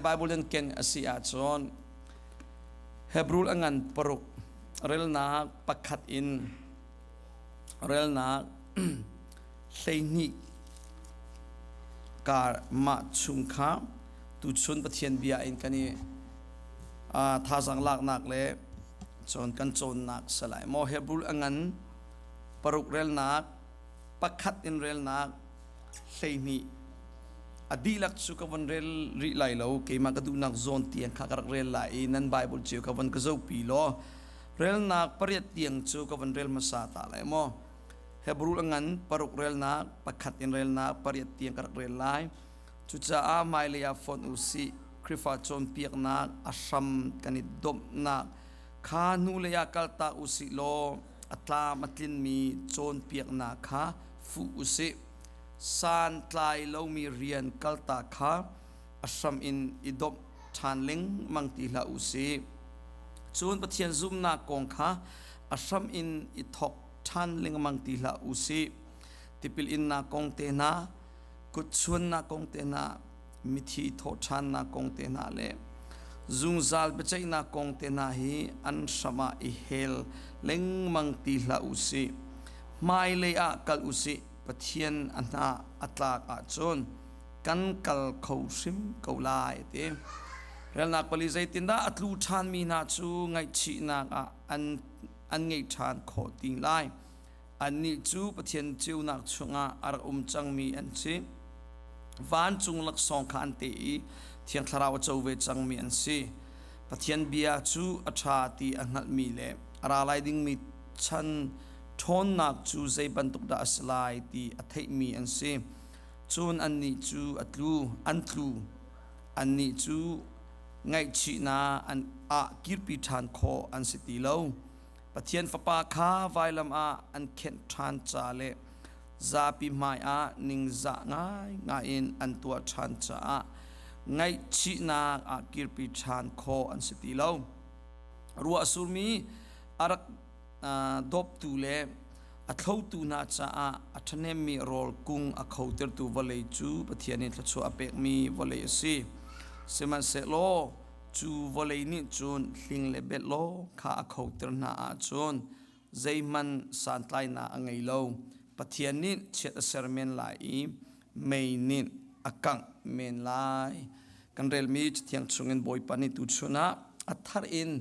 Bible in ken a si ahcun Hebrew a ngan paruk relnak pakhat in relnak 12 kar mah chung kha tuchun Pathian bia in kan i thazang laknak le cawn kan cawnnak salai maw Hebrew a ngan paruk relnak pakhat in relnak 12 a dihlak cu ka von rel rih lai lo. Keimah ka duhnak zawn tiang kha ka rak rel lai i nan Bible cio ka von ka zohpi law relnak pariat tiang cu ka von rel hmasa ta lai maw. Hebrew a ngan paruk relnak pakhat in relnak pariat tiang ka rak rel lai. Cucaah hmailei ah fonh u sih. Khrihfa cawnpiaknak a hram kan i domhnak kha hnulei ah kaltak u sih law a tlam a tlinmi cawnpiaknak kha fuh u sih. Santlai lomi rian kaltak kha a hram in i domh ṭhan lengmang ti hlah u sih. Cun Pathian zumhnak kong kha a hram in i thawk ṭhan lengmang ti hlah u sih. Tipil innak kong tehna, kutchuannak kong tehna, mithi thawhṭhannak kong tehna le zungzal biaceihnak kong tehna hi an hram ah i hel lengmang ti hlah u sih. Hmailei ah kal u sih. Pathian a hna a tlak ahcun kan kal kho hrim ko lai ti. Relnak pali zeitindah a tlu ṭhanmi hna cu ngaihchihnak ah an ngeih ṭhan khawh ti lai. Annih cu Pathian ceunak chungah a rak um cangmi an si. Vancung laksawng kha an te i Thiang Thlarau a co ve cangmi an si. Pathian bia cu a ṭha ti a hngalhmi le a ra lai dingmi chan ṭhawnnak cu zei bantuk dah a si lai ti a theihmi an si. Cun annih cu a tlu, an tlu. Annih cu ngaihchihnak an ah kirpi ṭhan khawh an si ti lo. Pathian Fapa kha vailam ah an khenh ṭhan ca le zapi hmaiah ningzah ngaingai in an tuah ṭhan caah ngaihchihnak ah kirpi ṭhan khawh an si ti lo. Ruah a surmi a rak dawptu le a thlotu hna caah a ṭhahnemmi rawl kung a khotertu vawlei cu Pathian nih thluachuah a pekmi vawlei a si. Sihmanhsehlaw cu vawlei nih cun hling le belhlaw kha a khoter hna ahcun zeihmanh santlainak a ngei lo. Pathian nih chiat a ser men lai i mei nih a kangh men lai. Kan relmi Cathiang chungin Bawipa nih tuchun ah a thar in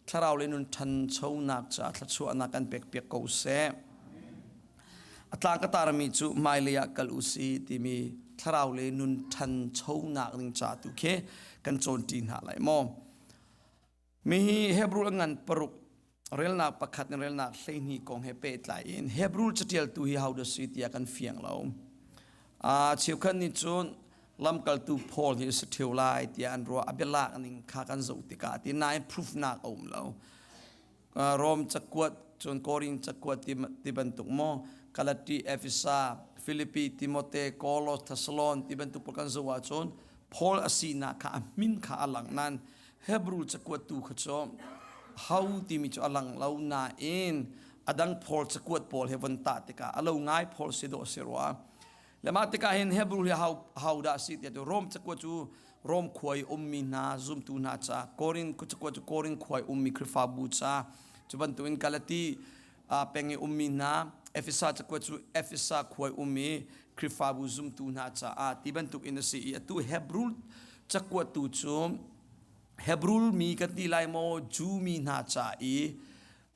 thlarau le nun ṭhanchonak caah thluachuahnak kan pekpiak ko seh. A tlang ka tarmi cu hmailei ah kal u si timi thlarau le nun ṭhanchonak ding ca tu khi kan cawnṭi hna lai maw. Mi hi Hebrew a ngan paruk relnak pakhat in relnak 12 kong he pehtlai in Hebrew caṭialtu hi ho dah si tiah kan fiang lo. Cheukhat nih cun lamkaltu Paul hi a si ṭheo lai tiah an ruah. A bialak ning kha kan zoh tikah ti nain proof nak a um lo. Rom cakuat cun Korin cakuat ti bantuk maw Galati, Efesa, Filipi, Timote, Kolos, Thessalon ti bantuk pawl kan zoh ahcun Paul a sinak kha a min kha a lang nain Hebrew cakuat tu kha cu ho timi cu a lang lo nain a dang Paul cakuat pawl he von tah tikah a lo ngai Paul si dawh si rua. Le mah tikah hin Hebrew hi hau dah si tiah cu Rom cakuat cu Rom khua i ummi hna zumtu hna ca, Korin cakuat cu Korin khua i ummi Khrihfabu ca, cu bantukin Galati peng i ummi hna, Efesa cakuat cu Efesa khua i ummi Khrihfabu zumtu hna caah ti bantuk in a si i atu Hebrew cakuat tu cu Hebrew mi kan ti lai maw Jew mi hna ca i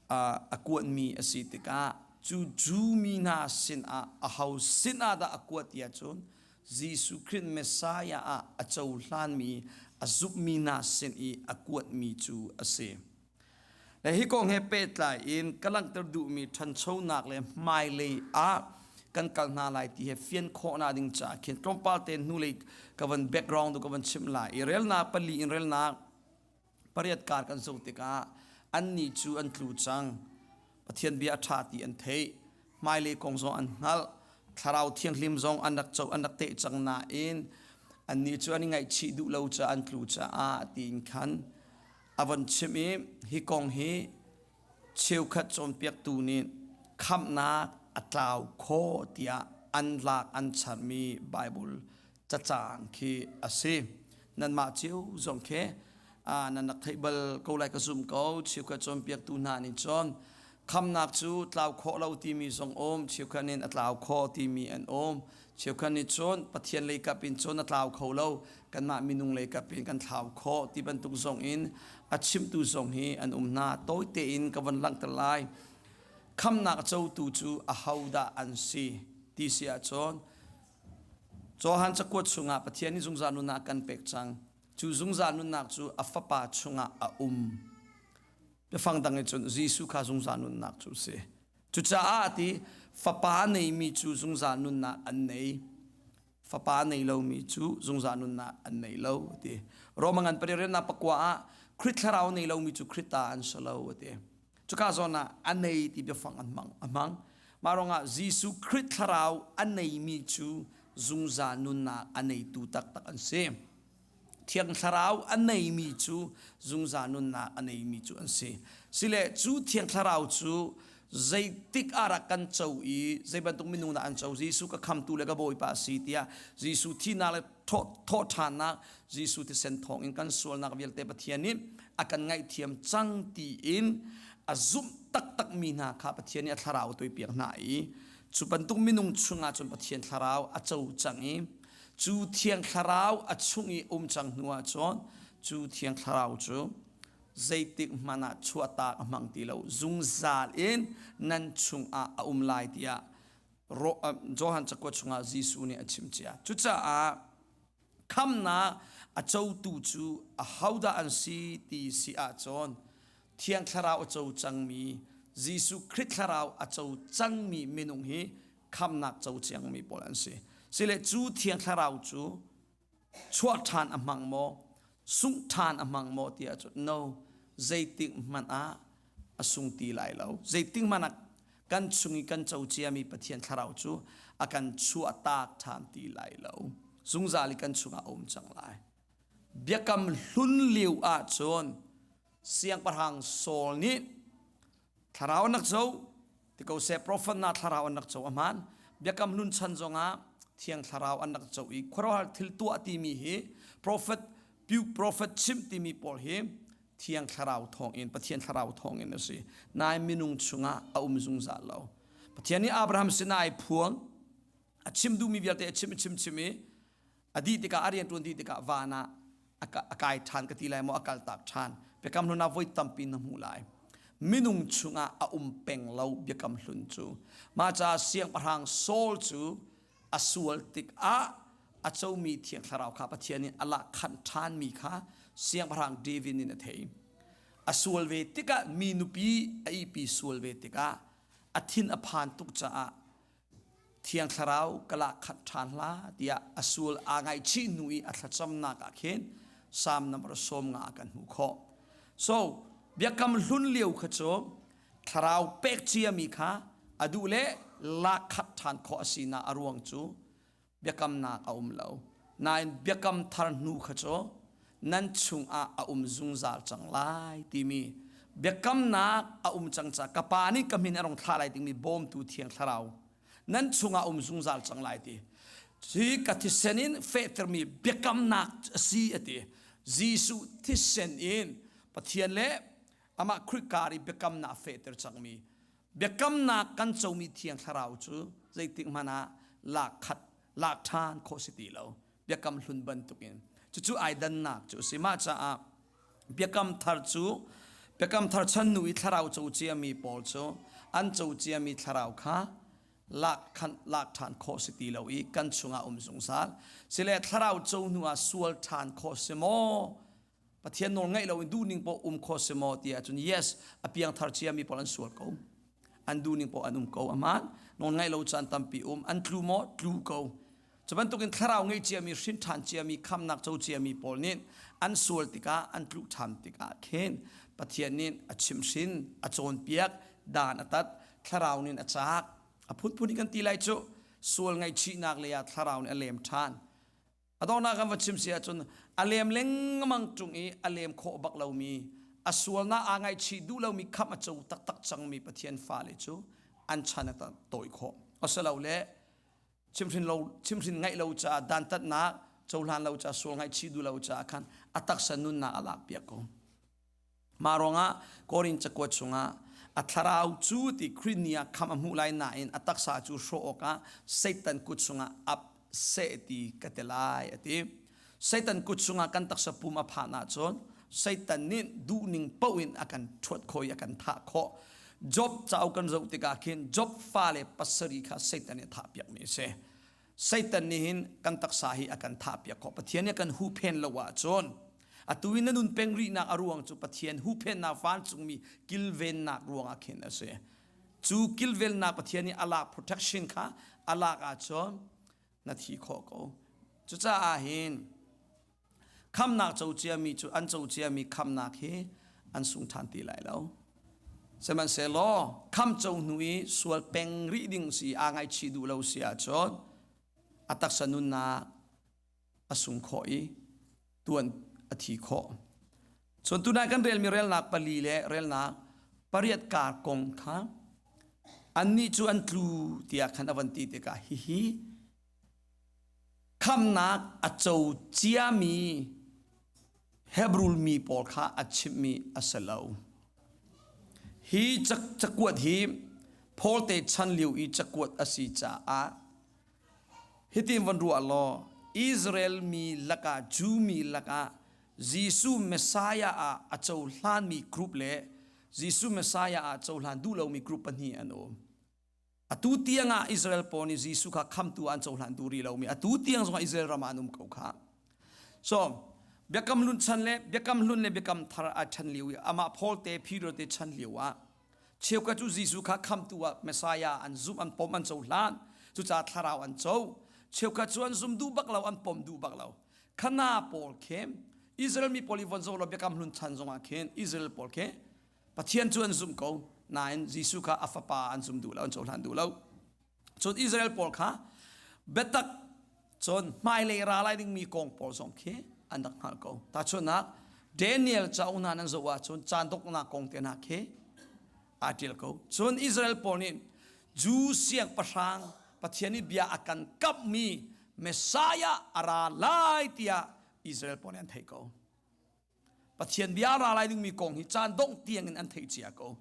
a kuatmi a si tikah cu Jew mi hna sinah aho sinah dah a kuat ti ahcun Jesuh Khrih Messiah ah a cohlanmi a zumhmi hna sin i a kuatmi cu a si. Le hi kong he pehtlai in ka langhter duhmi ṭhanchonak le hmailei ah kan kal hna lai ti he fian khawhnak ding caah khin tlawmpal te hnulei ka van background ka van chimh lai i relnak pali in relnak pariat kar kan zoh tikah annih cu an tlu cang. Pathian bia a ṭha ti an theih. Hmailei kong zong an hngalh. Thlarau Thianghlim zong an rak co an rak teh cang nain annih cu an i ngaihchih duh lo caah an tlu caah tiin khan a von chimh i hi kong hi cheukhat cawnpiaktu nih khamhnak a tlau khawh tiah an lak an charmi Bible cacang khi a si. Nanmah cio zong khi nan rak theih bal ko lai ka zum ko. Cheukhat cawnpiaktu hna nih cun khamnak cu tlau khawh lo timi zong um, cheukhat nih a tlau khawh timi an um. Cheukhat nih cun Pathian lei kap in cun a tlau kho lo, kanmah minung lei kap in kan thlau khawh ti bantuk zong in a chimtu zong hi an um hna. Tawi tein ka von langhter lai. Khamnak a cotu cu ahodah an si ti si ahcun Johan cakuat chungah Pathian nih zungzal nunnak a kan pek cang. Cu zungzal nunnak cu a Fapa chungah a um. Biafang dang in cun Jesuh kha zungzal nunnak cu a si. Cucaah ti Fapa neimi cu zungzal nunnak an nei. Fapa nei lomi cu zungzal nunnak an nei lo a ti. Roma ngan pariat pakua ah Khrih thlarau nei lomi cu Khrih ta an si lo a ti. Cuka zawn ah a nei ti biafang an hmang a hmang. Mah ruangah Jesuh Khrih thlarau a neimi cu zungzal nunnak a neitu taktak an si. Thiang Thlarau a neimi cu zungzal nunnak a neimi cu an si. Sile cu Thiang Thlarau cu zeitik ah rak kan co i zei bantuk minung dah an co Jesuh ka khamtu le ka Bawipa a si tiah Jesuh thihnak le thawhṭhannak Jesuh thisen thawngin kan sualnak vialte Pathian nih a kan ngaihthiam cang tiin a zumh taktakmi hna kha Pathian nih a thlarau a tuaipiak hna i cu bantuk minung chungah cun Pathian thlarau a co cang i cu Thiang Thlarau a chung i um cang hnu ah cun cu Thiang Thlarau cu zeitik hmanh ah chuahtak a hmang ti lo zungzal in nan chungah a um lai tiah Johan cakuat chungah Jesuh nih a chim cia. Cucaah khamnak a cotu cu ahodah an si ti si ahcun Thiang Thlarau a co cangmi Jesuh Khrih Thlarau a co cangmi minung hi khamnak co ciangmi pawl an si. Sile cu Thiang Thlarau cu chuah ṭhan a hmang maw, sungh ṭhan a hmang maw ti ahcun no, zeitik hmanh ah a sung ti lai lo. Zeitik hmanh ah kan chung i kan co ciami Pathian Thlarau cu a kan chuahtak ṭhan ti lai lo. Zungzal i kan chungah a um cang lai. Biakam hlun lio ahcun Siangpahrang Saul nih thlarau an rak co ti ko seh profet hna thlarau an rak co a hmaan biakam hlun chan zongah thiang thlarau an rak co i khuaruahhar thil tuah timi hi profet piu profet chimh timi pawl hi thiang thlarau thawngin Pathian thlarau thawngin a si nain minung chungah a um zungzal lo Pathian nih Abraham sinah ai phuang a chim duhmi vialte a chim a chim chim i a dih tikah a rian ṭuan dih tikah van ah a kai ṭhan ka ti lai maw a kal tak ṭhan biakam hlun ah voi tampi na hmuh lai minung chungah a um peng lo biakam hlun cu mah caah siangpahrang Saul cu a sual tikah a comi thiang thlarau kha Pathian nih a lak khanh ṭhanmi kha siangpahrang David nih a thei a sual ve tikah mi nupi a ihpi sual ve tikah a thin a phan tuk caah Thiang Thlarau ka lak khat ṭhan hlah tiah a sual aa ngaihchih hnu i a thlacamnak ah khin Psalm number 50 ah kan hmuh khawh. So, biakam hlun lio kha cu thlarau pek ciami kha a duh le lak khat ṭhan khawh a sinak a ruang cu biakamnak a um lo. Nain biakam thar hnu kha cu nan chungah a um zungzal cang lai timi biakamnak a um cang ca ka pa nih ka min a rong thlah lai dingmi bawmtu thiang thlarau nan chungah um zungzal cang lai ti hi ka thisen in fehtermi biakamnak a si a ti Jesuh thisen in Pathian le amah Khrih kar i biakamnak fehter cangmi Biakamnak kan comi Thiang Thlarau cu zeitik hmanh ah lak khat lak ṭhan khawh si ti lo. Biakam hlun bantukin. Cucu ai dannak cu a si. Mah caah biakam thar cu biakam thar chan hnu i thlarau co ciami pawl cu an co ciami thlarau kha lak khan lak ṭhan khawh si ti lo i kan chungah um zungzal. Sile thlarau co hnu ah sual ṭhan khawh si maw? Pathian nawl ngaih loin duhning poh um kho si maw ti ahcun yes a piangthar ciami pawl an sual ko an duhning poh an um ko aman nawl ngaih lo caan tampi um an tlu maw tlu ko cu bantukin thlarau ngei ciami hrin ṭhan ciami khamnak co ciami pawl nih an sual tikah an tlu ṭhan tikah khin Pathian nih a chimhhrin a cawnpiak dan a tat thlarau nih a caak a phunphun in kan ti lai cu sual ngaihchihnak lei ah thlarau nih a lem ṭhan A donghnak kan va chim si ahcun a lem lengmang ṭung i a lem khawh bak lomi a sualnak aa ngaihchih duh lomi khamh a co taktak cangmi Pathian fale cu an chan a tawi khawh. Asilole chimhrin lo chimhrin ngaih lo caah dantatnak cohlan lo caah sual ngaihchih duh lo caah khan a taksa nunnak a lak piak ko. Mah ruangah Korin cakuat chungah a thlarau cu ti Khrih ni ah khamh a hmuh lai nain a taksa cu hrawh awkah Satan kut chungah ap seh ti ka ti lai a ti. Satan kut chungah kan taksa pum a phan ahcun Satan nih duhning paoh in a kan ṭhuat khawh i a kan thah khawh. Job cauk kan zoh tikah khin Job fale pasarih kha Satan nih a thahpiakmi a si. Satan nih hin kan taksa hi a kan thahpiak khawh. Pathian nih a kan huhphen lo ahcun atu in na nun peng rihnak a ruang cu Pathian huhphennak vancungmi kilvennak ruangah khin a si. Cu kilvennak Pathian nih a lak protection kha a lak ahcun na thi khawh ko. Cucaah hin khamnak co ciami cu an co ciami khamnak hi an sung ṭhan ti lai lo. Sihmanhsehlaw kham co hnu i sual peng rih ding si aa ngaihchih duh lo si ahcun a taksa nunnak a sung khawh i tuan a thi khawh. Cun tunai kan relmi relnak pali le relnak pariat kar kong kha annih cu an tlu tiah khan a van ti tikah hihi khamnak a co ciami Hebrew mi pawl kha a chimhmi a si lo. Hi cakuat hi Paul te chan lio i cakuat a si caah Hitin van ruah law Israel mi lakah Jew mi lakah Jesuh Messiah ah a cohlanmi group le Jesuh Messiah ah cohlan duh lomi group pahnih an um. Atu tiang ah Israel pawl nih Jesuh kha khamtu ah an cohlan duh rih lomi atu tiang zongah Israel ram ah an um ko kha. So biakam hlun chan le biakam hlun le biakam thar a chan lio i amah Paul te Peter te chan lio ah Cheukhat cu Jesuh kha khamtu ah Messiah an zumh, an pom, an cohlan. Cucaah thlarau an co. Cheukhat cu an zum duh bak lo, an pom duh bak lo. Khana pawl khi Israel mi pawl i von zoh law biakam hlun chan zongah khin Israel pawl khi Pathian cu an zumh ko nain Jesuh kha a fapa an zum duh lo, an cohlan duh lo. Cun Israel pawl kha biatak cun hmailei ra lai dingmi kong pawl zong khi an rak hngalh ko. Tahchunhnak Daniel cauk hna nan zoh ahcun caan donghnak kong te hna khi aa ṭial ko. Cun Israel pawl nih Jew siangpahrang Pathian nih bia a kan kamhmi Messiah a ra lai tiah Israel pawl nih an theih ko. Pathian bia ra lai dingmi kong hi caan dongh tiang in an theih cia ko.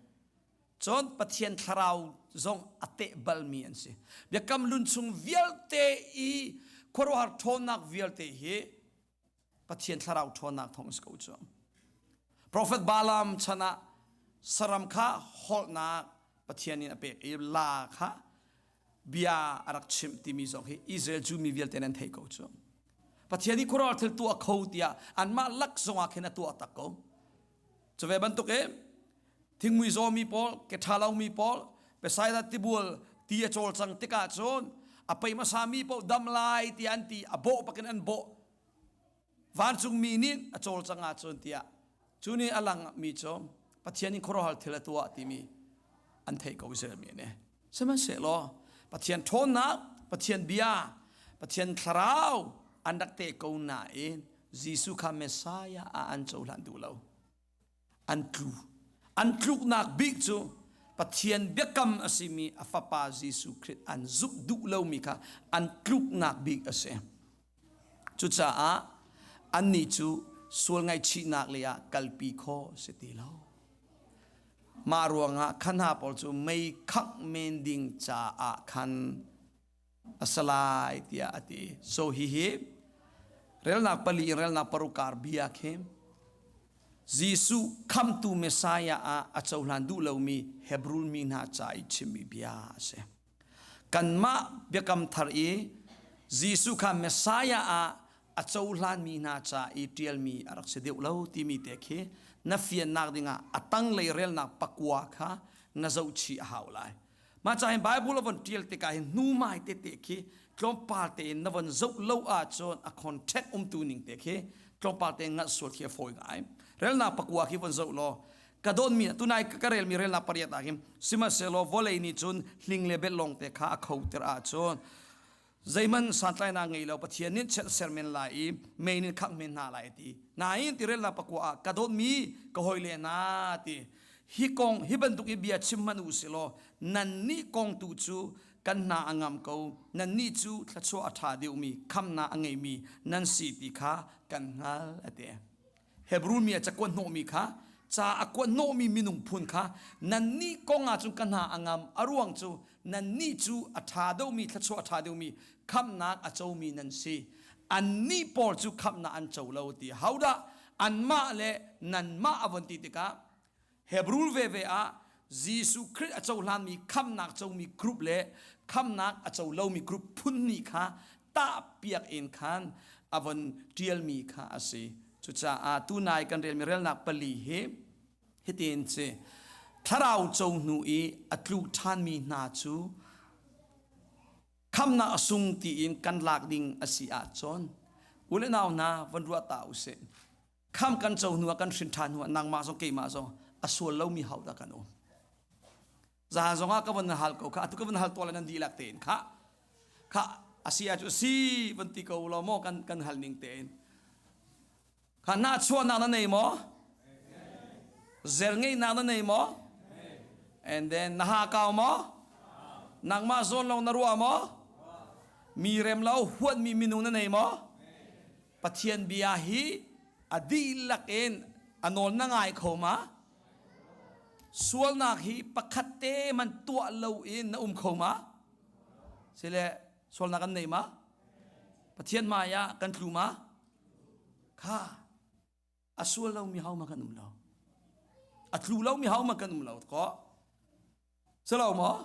Cun Pathian thlarau zong a teh balmi an si. Biakam lun chung vialte i khuaruahhar ṭhawnnak vialte hi Pathian thlarau ṭhawnnak thawng a si ko cu. Profet Balaam chan ah saram kha holhnak Pathian in a pek i la kha bia a rak chimh timi zong hi Israel Jew mi vialte nan theih ko cu. Pathian nih khuaruahhar thil tuah kho tiah anmah lak zongah khin a tuah tak ko. Cu ve bantuk in thingmui zawmi pawl, ke ṭha lomi pawl, Bethsaida tibual ti a cawlcang tikah cun a pei hmasa mi paoh dam lai tiah an ti, a bawh bakin an bawh. Vancungmi nih a cawlcang ahcun tiah cu nih a langmi cu Pathian in khuaruahhar thil a tuah timi an theih ko Israel mi nih. Sihmanhsehlaw Pathian ṭhawnnak, Pathian bia, Pathian thlarau an rak teh ko nain Jesuh kha Messiah ah an cohlan duh lo. An tlu. An tluknak bik cu Pathian biakam a simi a fapa Jesuh Khrih an zumh duh lomi kha an tluknak bik a si. Cucaah annih cu sual ngaihchihnak lei ah kalpi khawh si ti lo. Mah ruangah kha hna pawl cu mei khangh men ding caah khan a si lai tiah a ti. So hihi relnak pali in relnak paruk kar bia khi Jesuh khamtu Messiah ah a cohlan duh lomi Hebrew mi hna ca i chimmi bia a si. Kanmah biakam thar i Jesuh kha Messiah ah a cohlanmi hna ca i ṭialmi a rak si deuh lo timi te khi na fiannak dingah a tanglei relnak pakua kha na zohchih a hau lai. Mah ca hin Bible a von ṭial tikah hin hnumai tete khi tlawmpal tein na von zoh lo ahcun a contact umtu ning te khi tlawmpal tein ngalh sual khi a fawi ngai. Relnak pakua khi von zoh law ka dawtmi tunai ka relmi relnak pariat ah hin sihmanhsehlaw vawlei nih cun hling le bel lawng te kha a khoter ahcun zeihmanh santlainak ngei lo Pathian nih chiat ser men lai i mei nih khangh men hna lai ti nain ti relnak pakua ah ka dawtmi ka hawile hna ti hi kong hi bantuk i bia chim hmanh u silaw nannih kong tu cu. Kan hna a ngam ko. Nannih cu thluachuah a ṭha deuhmi khamnak a ngeimi nan si ti kha kan hngal a ti. Hebrew mi a cakuat hnawhmi kha ca a kuat hnawhmi minung phun kha nannih kong ah cun ka hna a ngam a ruang cu nannih cu a ṭha deuhmi thluachuah a ṭha deuhmi khamhnak a comi nan si annih pawl cu khamhnak an co lo ti hodah anmah le nanmah a von ti tikah Hebrew veve ah Jesuh Khrih a cohlanmi khamhnak comi group le khamhnak a co lomi group phun hnih kha tahpiak in khan a von ṭialmi kha a si. Cucaah tunai kan relmi relnak pali hi hitin si thlarau co hnu i a tluk ṭhanmi hna cu khamnak a sung tiin kan lak ding a si ahcun u le nau hna von ruah ta usih. Kham kan co hnu ah kan hrin ṭhan hnu ah nangmah zong keimah zong a sual lomi hau dah kan um. Zahan zong ah ka von hal ko kha atu ka von hal tuah le nan dihlak tein kha kha asi ah cu si van ti ko law maw kan kan hal ning tein kha na chuahnak na nei maw zer ngeihnak na nei maw and then na ha kau maw nangmah zawn lawng na ruah maw mi rem lo huatmi minung na nei maw Pathian bia hi a dihlak in a nawl na ngai kho ma? Sualnak hi pakhat te man tuah lo in na um kho ma? Sile sualnak kan nei ma? Pathian hmai ah kan tlu ma? Kha a sual lomi ho ma kan um lo. A tlu lomi ho ma kan um lo ko. Silo maw?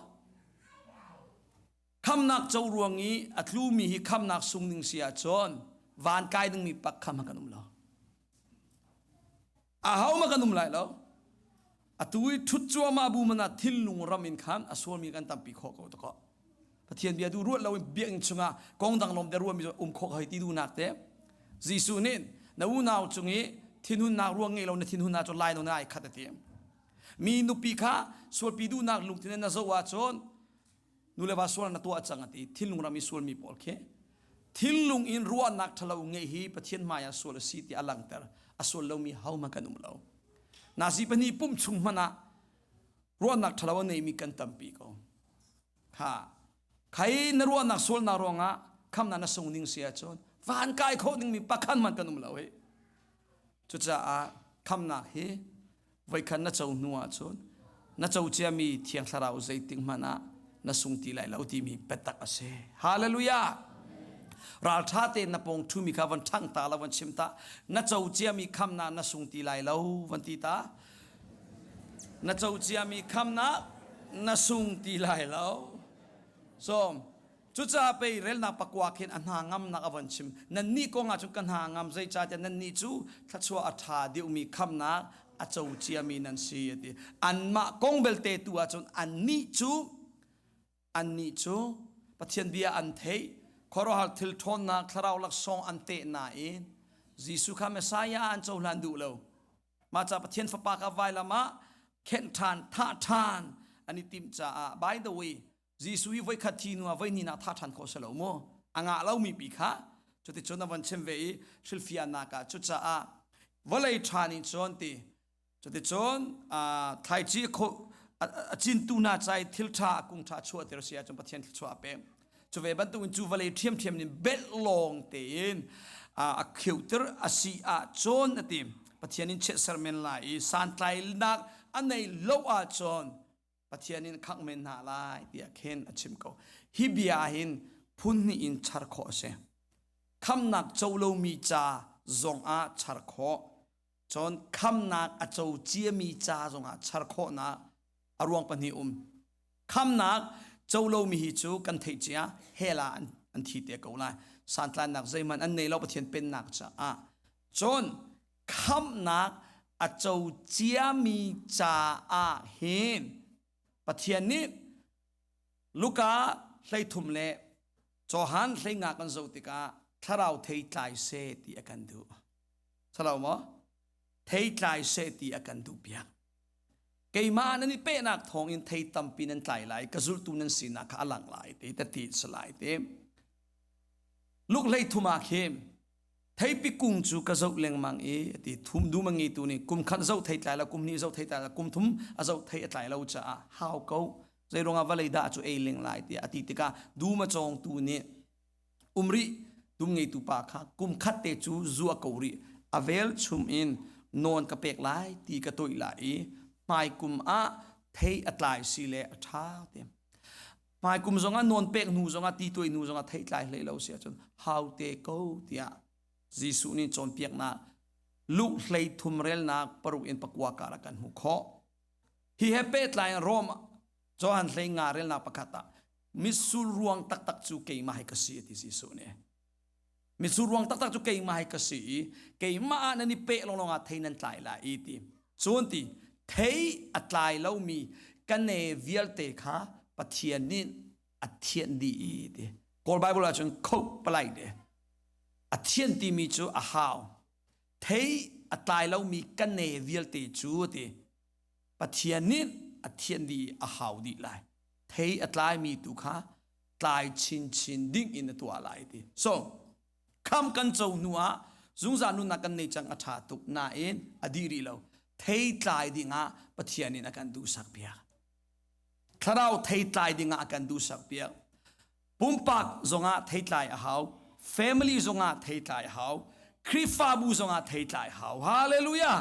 Khamnak co ruang i a tlumi hi khamnak sung ding si ahcun van kai dingmi pak kham kan um lo. Aho ma kan um lai lo. Atu i ṭhut cuahmah bu man ah thinlung ram in khan a sualmi kan tampi khawh ko to ko. Pathian bia du ruat lo in biakinn chungah kong dang lawm te ruahmi um khawh hoi ti duhnak te. Jesuh nih na unau cung i thinhunnak ruang ngei lo na thinhunnak cu lai no na ai khat a ti. Mi nupi kha sualpi duhnak lungthin in na zoh ahcun nu le va sual na tuah cang a ti thinlung ram i sualmi pawl khi thinlung in ruahnak ṭhalo ngeih hi Pathian hmai ah sual a si ti a langhter a sual lomi hohmanh kan um lo nazi pahnih pum chung hmanh ah ruahnak ṭhalo a neimi kan tampi ko kha khai na ruahnak sualnak ruangah khamnak na sung ding si ahcun van kai kho dingmi pakhat hmanh kan um lo hi Cucaah khamnak hi voikhat na co hnu ahcun na co ciami Thiang Thlarau zeitik hmanh ah na sung ti lai lo timi biatak a si. Hallelujah! Ralṭha tein na pawng ṭhumi kha von ṭhangh ta la von chim ta. Na co ciami khamnak na sung ti lai lo von ti ta. Na co ciami khamnak na sung ti lai lo. So, Cucaah pei relnak pakua khin a hna ngamnak a von chim. Nannih kong ah cun ka hna ngam zeicahtiah nannih cu thluachuah a ṭha deuhmi khamnak a co ciami nan si a ti. Anmah kong belte tu ahcun annih cu annih cu Pathian bia an theih, khuaruahhar thil ṭhawnnak thlarau laksawng an teh nain Jesuh kha Messiah an cohlan duh lo. Mah ca Pathian Fapa kha vailam ah khenh ṭhan, thah ṭhan an i timh caah by the way Jesuh hi voikhat thi hnu ah voihnih ah thah ṭhan khawh si lo mu. A ngah lomi pi kha cuticun a von chim ve i hrilhfiahnak ah cucaah vawlei ṭha nih cun ti cuticun thlaici a cintu hna ca i thil ṭha a kung ṭha chuahter si ahcun Pathian thluachuah a pek. Cu ve bantukin cu vawlei ṭhiamṭhiam nih belh lawng tein a kheuter a si ahcun a ti. Pathian in chiatser men lai i santlainak a nei lo ahcun Pathian in khangh men hna lai tiah khin a chim ko. Hi bia hin phun hnih in char khawh a si. Khamnak co lomi ca zongah char khawh. Cun khamnak a co ciami ca zongah char khawhnak a ruang pahnih um. Khamnak co lomi hi cu kan theih cia hell ah an, an thi te ko lai. Santlannak zeihmanh an nei lo Pathian pennak caah. Cun khamhnak a co ciami caah hin Pathian nih Luka 13 le Johan 15 kan zoh tikah thlarau thei tlai seh ti a kan duh. Salo maw? Thei tlai seh ti a kan duh piak. Keimah nan i pehnak thawng in thei tampi nan tlai lai, ka zultu nan sinak kha a lang lai ti, tati si lai ti. Luk 13 ah khin Theipi kung cu ka zoh lengmang i a ti thum dum a ngeitu nih kum khat zoh thei tlai lo kum hnih zoh thei tlai lo kum thum a zoh thei a tlai lo caah hau ko. Zeiruangah vawlei dah cu ei ling lai tiah a ti tikah dum a cawngtu nih um rih dum ngeitu pa kha kum khat te cu zua ko rih a velchum in nawn ka pek lai ti ka toih lai i hmaikum ah thei a tlai si le a ṭha te. Hmaikum zongah nawn pek hnu zongah ti tuai hnu zongah thei tlai hlei lo si ahcun hau te ko tiah Jesuh nih cawnpiaknak Luke 13 relnak paruk in pakua kar ah kan hmuh khawh. Hi he pehtlai in Rom Johan 15 relnak pakhat ah mitsur ruang taktak cu keimah hi ka si ti Jesuh nih. Mitsur ruang taktak cu keimah hi ka si i keimah ah nan i peh lawnglawng ah thei nan tlai lai i ti. Cun ti thei a tlai lomi ka ne vialte kha Pathian nih a thianh dih i ti. Kawl Bible ahcun khoh palai de. A thianh timi cu a hau. Thei a tlai lomi ka ne vialte cu ti. Pathian nih a thianh dih i a hau dih lai. Thei a tlaimi tu kha tlai chinchin ding in a tuah lai ti. So, kham kan co hnu ah zungzal nunnak kan nei cang a ṭha tuk nain a dih rih lo. Thei tlai dingah Pathian in a kan duhsak piak. Thlarau thei tlai dingah a kan duhsak piak. Pumpak zongah thei tlai a hau. Family zongah thei tlai a hau. Khrihfabu zongah thei tlai a hau. Hallelujah!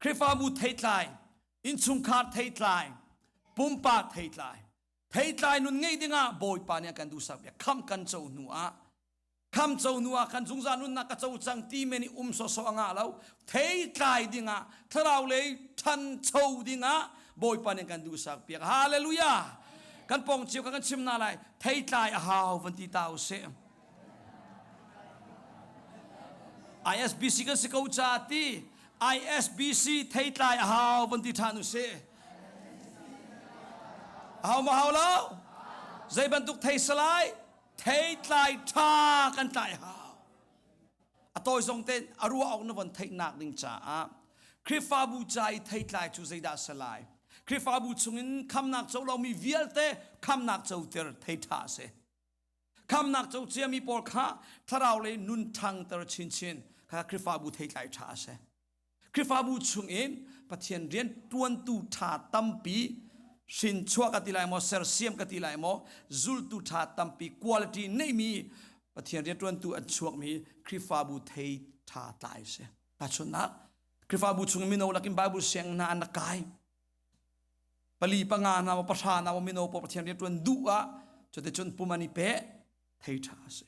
Khrihfabu thei tlai, innchungkhar thei tlai, pumpak thei tlai. Theitlai nun ngeih dingah Bawipa nih a kan duhsak piak. Khamh kan co hnu ah kham co hnu ah khan zungzal nunnak ka co cang ti men i um sawsawh a ngah lo. Theitlai dingah thlarau lei ṭhancho dingah Bawipa nih kan duhsak piak. Hallelujah! Kan pong cio kha kan chim na lai. Theitlai a hau van ti ta usih. ISBC kan si ko ca ti ISBC theitlai a hau van ti ṭhan usih. A hau ma hau lo? Zei bantuk thei salai? Theitlai ṭha kan tlai hau. A tawi zong tein a ruah awk na von theihnak ding caah Khrihfabu ca i theitlai cu zeidah salai? Khrihfabu chungin khamnak co lomi vialte khamnak coter thei ṭha a si. Khamnak co ciami pawl kha thlarau lei nun ṭhangter chinchin kha Khrihfabu theitlai ṭha a si. Khrihfabu chungin Pathian rian ṭuantu ṭha tampi hrinchuah ka ti lai maw sersiam ka ti lai maw zultu ṭha tampi quality neimi Pathian rian ṭuantu an chuakmi Khrihfabu thei ṭha tlai si. Tahchunhnak Khrihfabu chung mino lakin Bible siang hna an rak kai. Pali panga hna maw pahra hna maw mino pawl Pathian rian ṭuan duh ah cuticun pum an i peh thei ṭha a si.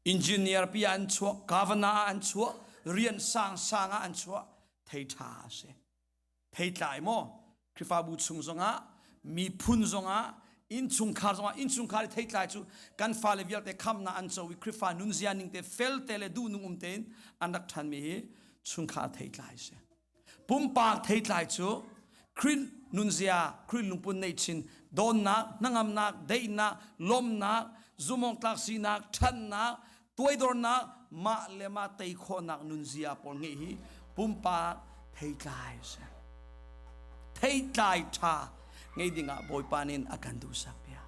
Engineer pi ah an chuah, governor ah an chuah, rian sangsang ah an chuah, thei ṭha a si. Theitlai maw Khrihfabu chung zongah, miphun zongah, innchungkhar zongah, innchungkhar i theitlai cu kan fale vialte khamnak an co i Khrihfa nunzia ning te fel te le duhnung um tein an rak ṭhanmi hi chungkhar theitlai a si. Pumpak theitlai cu Khrih nunzia, Khrih lungput neih chin, dawnnak, hnangamnak, daihnak, lawmhnak, zumawngtlak sinak, ṭhannak, tuaidornak, mah le mah tei khawhnak nunzia pawl ngeih hi pumpak theitlai a si. Theitlai ṭha ngei dingah Bawipa nih a kan duhsak piak.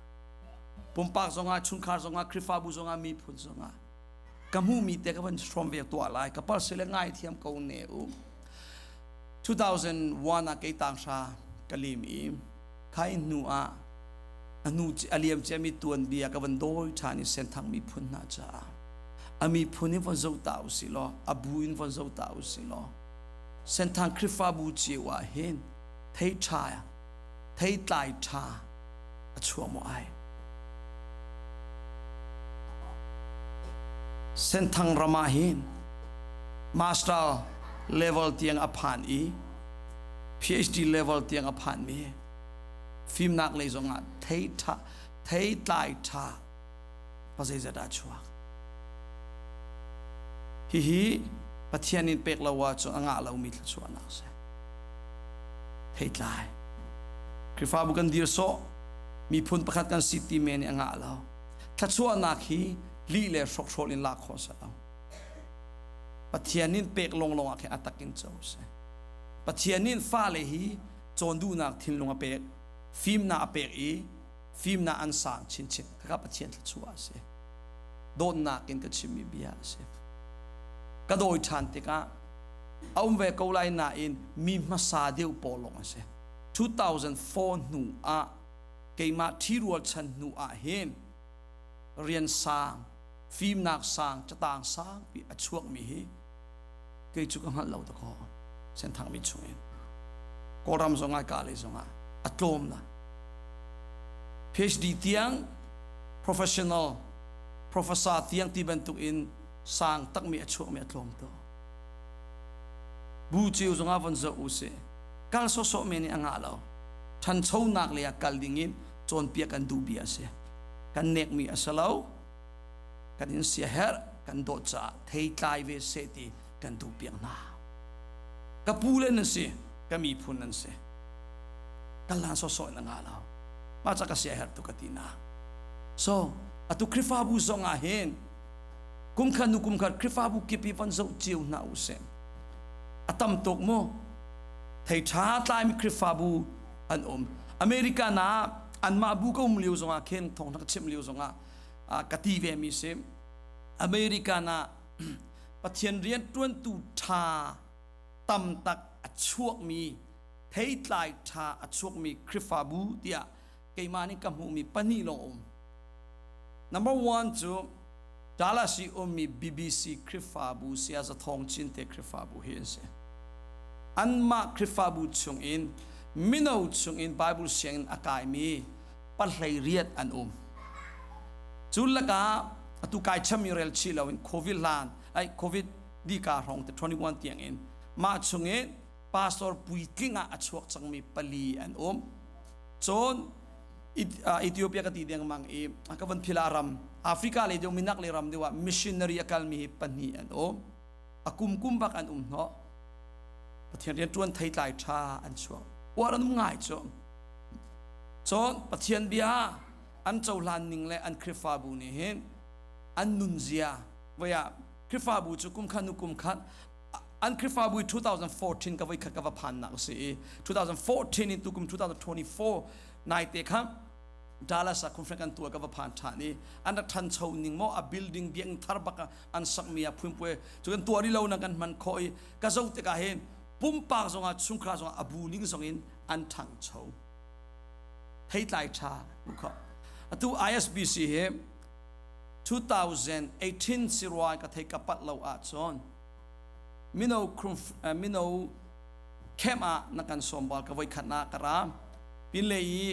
Pumpak zongah, chungkhar zongah, Khrihfabu zongah, miphun zongah ka hmuhmi te ka van hrawm ve tuah lai ka par sile ngai thiam ko ne u 2001 ah kei tang hra ka lim i khai hnu ah anu a liam ciami tuan bia ka van dawi ṭhan i senthang miphun hna caah a miphun in von zo ta usih law a bu in von zo ta usih law senthang Khrihfabu cio ah hin thei ṭha thei tlai ṭha a chuah maw ai? Senthang ram ah hin master level tiang a phan i PhD level tiang a phanmi fimnak lei zongah thei ṭha thei tlai ṭha pazeizat ah chuak. Hihi Pathian in pek lo ahcun a ngah lomi thluachuahnak a si. Theitlai. Khrihfabu kan dir sawh miphun pakhat kan si ti men nih a ngah lo. Thluachuahnak hi lih le hrokhrawl in lak khawh a si lo. Pathian nih pek lawnglawng ah khin a tak in co a si. Pathian nih fale hi cawn duhnak thinlung a pek, fimnak a pek i fimnak an sang chinchin. Khakha Pathian thluachuah a si. Dawtnak in ka chimmi bia a si. Ka dawi ṭhan tikah a um ve ko lai nain mi hmasa deuh pawl lawng a si. 2004 hnu ah Keimah ṭhirual chan hnu ah hin rian sang, fimnak sang, catang sangpi a chuakmi hi kei cu ka hngalh lo dakaw Senthang mi chungin. Kawlram zongah ka lei zongah a tlawm na. PhD tiang professional professor tiang ti bantuk in sang takmi a chuakmi a tlawm to. Bu cio zongah von zoh u sih. Kal sawsawh men i a ngah lo. Ṭhanchonak lei ah kal dingin cawnpiak kan duh bia a si. Kan nekmi a si lo. Kan in siaherh, kan dawt caah theitlai ve seh ti kan duh piak hna. Ka pu le nan si, ka miphun nan si. Kal hlan sawsawh in a ngah lo. Mah ca ka siaherh tu ka ti na. So, atu Khrihfabu zong ah hin kumkhat nu kumkhat Khrihfabu kip hi van zoh cio hna u sih. A tam tuk mu. Thei ṭha tlaimi Khrihfabu an um. American ah anmah bu ka um lio zongah khin thawngṭha ka chimh lio zongah ka ti ve mi si. American ah Pathian rianṭuantu ṭha tam tak a chuakmi theitlai ṭha a chuakmi Khrihfabu tiah keimah nih ka hmuhmi pahnih lawng um. Number one cu Dallas i ummi BBC Khrihfabu Saya Za Thawng Cin te Khrihfabu hi an si. Anmah Khrihfabu chungin mino chungin Bible sianginn a kaimi pahlei riat an um. Cu lakah atu kai chami rel chih loin COVID hlan ai COVID dika hrawng te 21 tiang in mah chungin pastor puitling ah a chuak cangmi pali an um. Cun Ethiopia ka ti dengmang i ka van phila ram Africa le deuh minak le ram deuh ah missionary a kalmi hi pahnih an um. A kum kum bak an um hnawh. Pathian rian ṭuan theitlai ṭha an chuak. Uar an um ngai cu. Cun Pathian bia an cohlan ning le an Khrihfabu nih hin an nunzia voi ah Khrihfabu cu kum khat nu kum khat an Khrihfabu 2014 ka voi khat ka va phannak a si i 2014 in tukum 2024 naite kha Dallas ah conference kan tuah ka va phan ṭhan i an rak ṭhancho ning maw a building biakinn thar bak an sakmi ah phunpue cu kan tuah rih lo na kan hman khawh i ka zoh tikah hin pumpak zongah chungkhar zongah a bu ning zongin an ṭhangcho theitlai ṭha kho atu ISBC hi 2018 sirua ka thei ka pat lo ahcun mino mino camp ah na kan sawm bal ka voi khat na ka ra pinlei i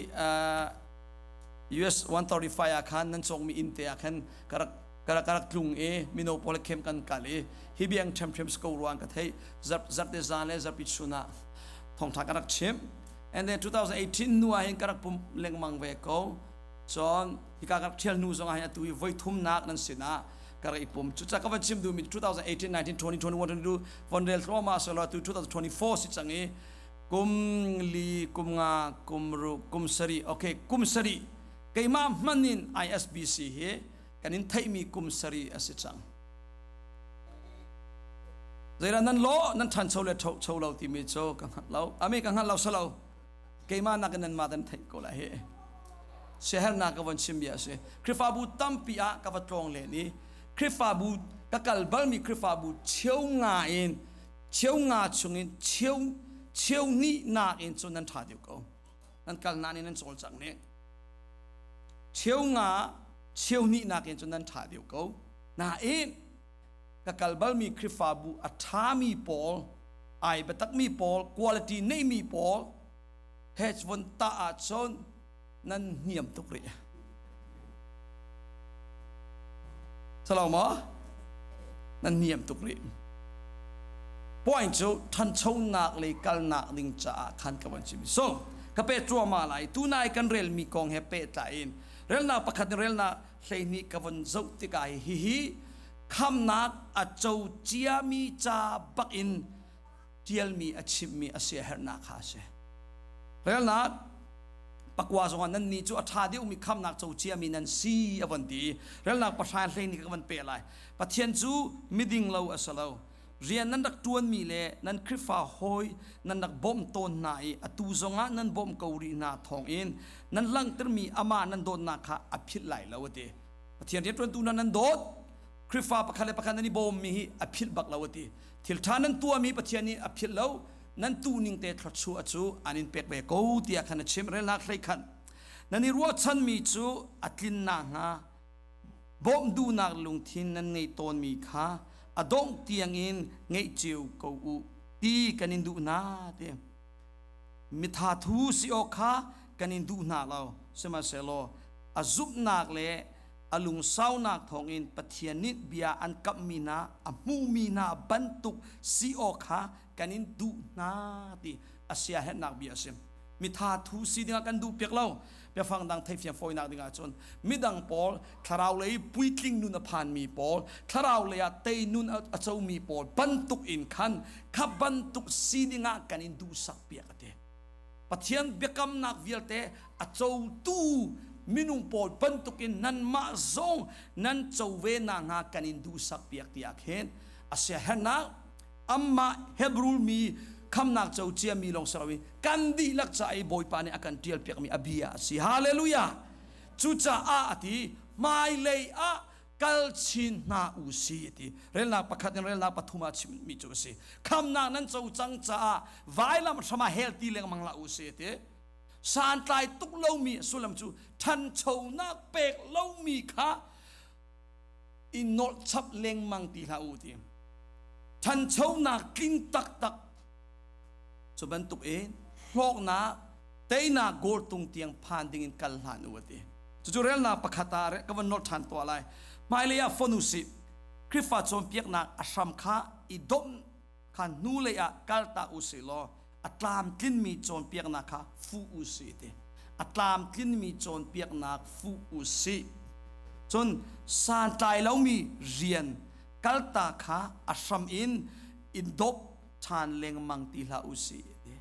US 135 ah khan nan cawkmi inn te ah khan ka rak ka rak ka rak tlung i mino pawl camp kan kal i hi biang ṭhemṭhem sko ruang ka thei zarhte zan le zarhpi chun ah thawngṭha ka rak chim. And then 2018 nu ah hin ka rak pum lengmang ve ko. Cun hika ka rak ṭhial hnu zong ah hin atu i voi thumnak nan sinah ka rak i pum. Cucaah ka van chim duhmi 2018, 19, 20, 21, 22 von rel thluahmah selaw atu 2024 si cang i kum li, kum nga, kum ruk, kum sarih, okay, kum sarih keimah hman in ISBC hi kan in theihmi kum sarih a si cang. Zeidah nan lawh nan ṭhancho le ṭhocho lo timi cu ka hngalh lo. Ame ka hngalh lo salo. Keimah nakin nanmah dan theih ko lai hi. Siahernak ka von chim bia a si. Khrihfabu tampi ah ka va tlawng len i Khrihfabu ka kal balmi Khrihfabu cheu nga in cheu nga chungin cheu cheu hnih nak in cun nan ṭha deuh ko. Nan kal nain nan cawlcang nih. Cheu nga cheu hnih nak in cun nan ṭha deuh ko. Nain ka kal balmi Khrihfabu a ṭhami pawl, ai biatakmi pawl, quality neimi pawl he von tah ahcun nan niam tuk rih. Salo maw? Nan niam tuk rih. Point cu ṭhanchonak lei kalnak ding caah khan ka van chim. So, ka peh cuahmah lai. Tunai kan relmi kong he pehtlai in relnak pakhat in relnak 12 ka von zoh tikah hihi khamnak a co ciami ca bak in ṭialmi a chimmi a siaherhnak kha a si. Relnak pakua zongah nan nih cu a ṭha deuhmi khamnak co ciami nan si a von ti. Relnak pahra 12 ka van peh lai. Pathian cu miding lo a si lo. Rian nan rak ṭuanmi le nan Khrihfa hawi nan rak bawmh tawn hna i atu zongah nan bawmh ko rih hna thawngin nan langhtermi amah nan dawtnak kha a philh lai lo a ti. Pathian rianṭuantu hna nan dawt, Khrihfa pakhat le pakhat nan i bawmmi hi a philh bak lo a ti. Thil ṭha nan tuahmi Pathian nih a philh lo, nan tuh ning te thluachuah cu an in pek ve ko tiah khan a chim. Relnak 11. Nan i ruahchanmi cu a tlin nakhnga bawmh duhnak lungthin nan ngeih tawnmi kha a dongh tiangin ngeih cio ko u ti kan in duh hna ti. Mitha thu si awk kha kan in duh hna lo, sihmanhsehlaw a zumhnak le a lungsaunak thawngin Pathian nih bia an kamhmi hna a hmuhmi hna bantuk si awk kha kan in duh hna ti a siaherhnak bia a si. Mitha thu si dingah kan duh piak lo. Biafang dang theifiang fawinak dingah cun midang pawl thlarau lei puitling nun a phanmi pawl thlarau lei ah tei nun a comi pawl bantuk in khan kha bantuk si dingah kan in duhsak piak a ti. Pathian biakamnak vialte a cotu minung pawl bantukin nanmah zong nan co ve nakhnga kan in duhsak piak tiah khin a siaherhnak amah Hebrew mi khamnak co ciami lawng si loin kan dihlak ca i Bawipa nih a kan ṭial piakmi a bia a si. Hallelujah! Cucaah a ti hmailei ah kal chin hna u si ti. Relnak pakhat in relnak pathum ah chimmi cu a si. Khamnak nan co cang caah vailam hram ah hel ti lengmang hlah u si ti. Santlai tuk lomi sullam cu ṭhanchonak pek lomi kha i nolh chap lengmang ti hlah u ti. Ṭhanchonak tling taktak cu bantuk in hlawknak teinak goal tung tiang phan ding in kal hlan u ati. Cucu relnak pakhat ah ka van nolh ṭhan tuah lai. Hmailei ah fon u sih. Khrihfa cawnpiaknak a hram kha i domh kha hnulei ah kaltak u sih law a tlamtlinmi cawnpiaknak kha fuh u sih ti. A tlamtlinmi cawnpiaknak fuh u sih. Cun santlai lomi rian kalta kha a hram in i dop ṭhan lengmang ti hlah u sih ti.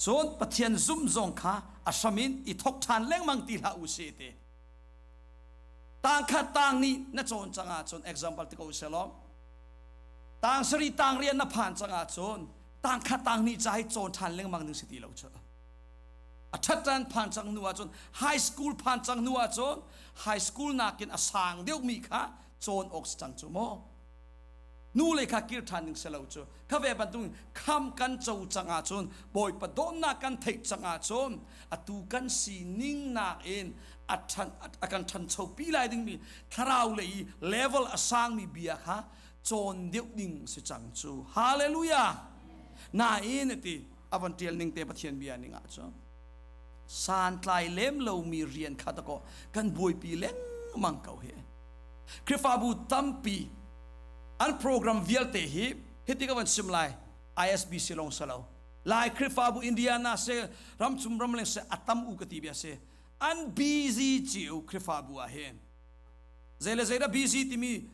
Cun Pathian zumh zong kha a hram in i thok ṭhan lengmang ti hlah u sih ti. Tang khat tang nih na cawn cang ahcun example ti ko selaw tang sari tang rian na phan cang ahcun tang khat tang nih ca hi cawn ṭhan lengmang ding si ti lo cu. A ṭhat ṭan phan cang hnu ahcun high school phan cang hnu ahcun high school nakin a sang deuhmi kha cawn awk si cang cu maw. Nu le kha kir ṭhan ding si lo cu kha ve bantuk kham kan co cang ahcun Bawipa dawtnak kan theih cang ahcun atu kan sining nakin a ṭhan a kan ṭhancho pi lai dingmi thlarau lei i level a sangmi bia kha cawn deuh ding si cang cu. Hallelujah! Nain ati a van ṭial ning te Pathian bia ning ahcun santlai lem lomi rian kha dakaw kan buaipi lengmang ko hi. Khrihfabu tampi an program vialte hi hiti ka van sim lai ISBC lawng si lo Lai Khrihfabu Indiana se ramchung ramleng se a tam u ka ti bia si an busy cio Khrihfabu ah hin zei le zei dah busy timi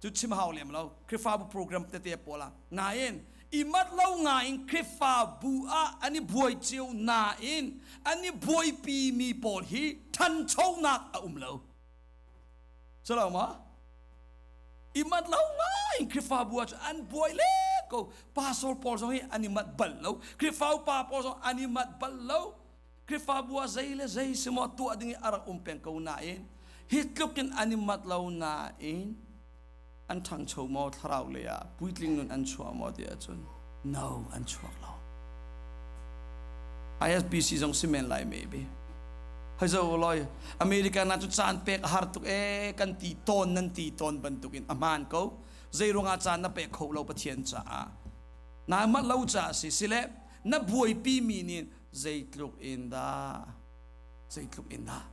cu chim hau lem lo Khrihfabu program tete pawl ah nain i mat lo ngain Khrihfabu ah an i buai cio nain an i buaipi mi pawl hi ṭhanchonak a um lo. Silo ma? I mat lo ngai in Khrihfabu ah cun an buai le ko. Pastor pawl zong hi an i mat bal lo. Khrihfa upa pawl zong an i mat bal lo. Khrihfabu ah zei le zei si maw tuah ding i a rak um peng ko nain hi tluk in an i mat lo nain an ṭhangcho maw thlarau lei ah puitling nun an chuah maw ti ahcun no an chuak lo. ISBC zong si men lai maybe. Hoi zo loi America na cu caan pek a har tuk e kan ti tawn nan ti tawn bantukin a hmaan ko. Zei ruangah caan na pek kho lo Pathian caah. Na mat lo caah si sile na buaipi mi nih zeitluk in dah zeitluk in dah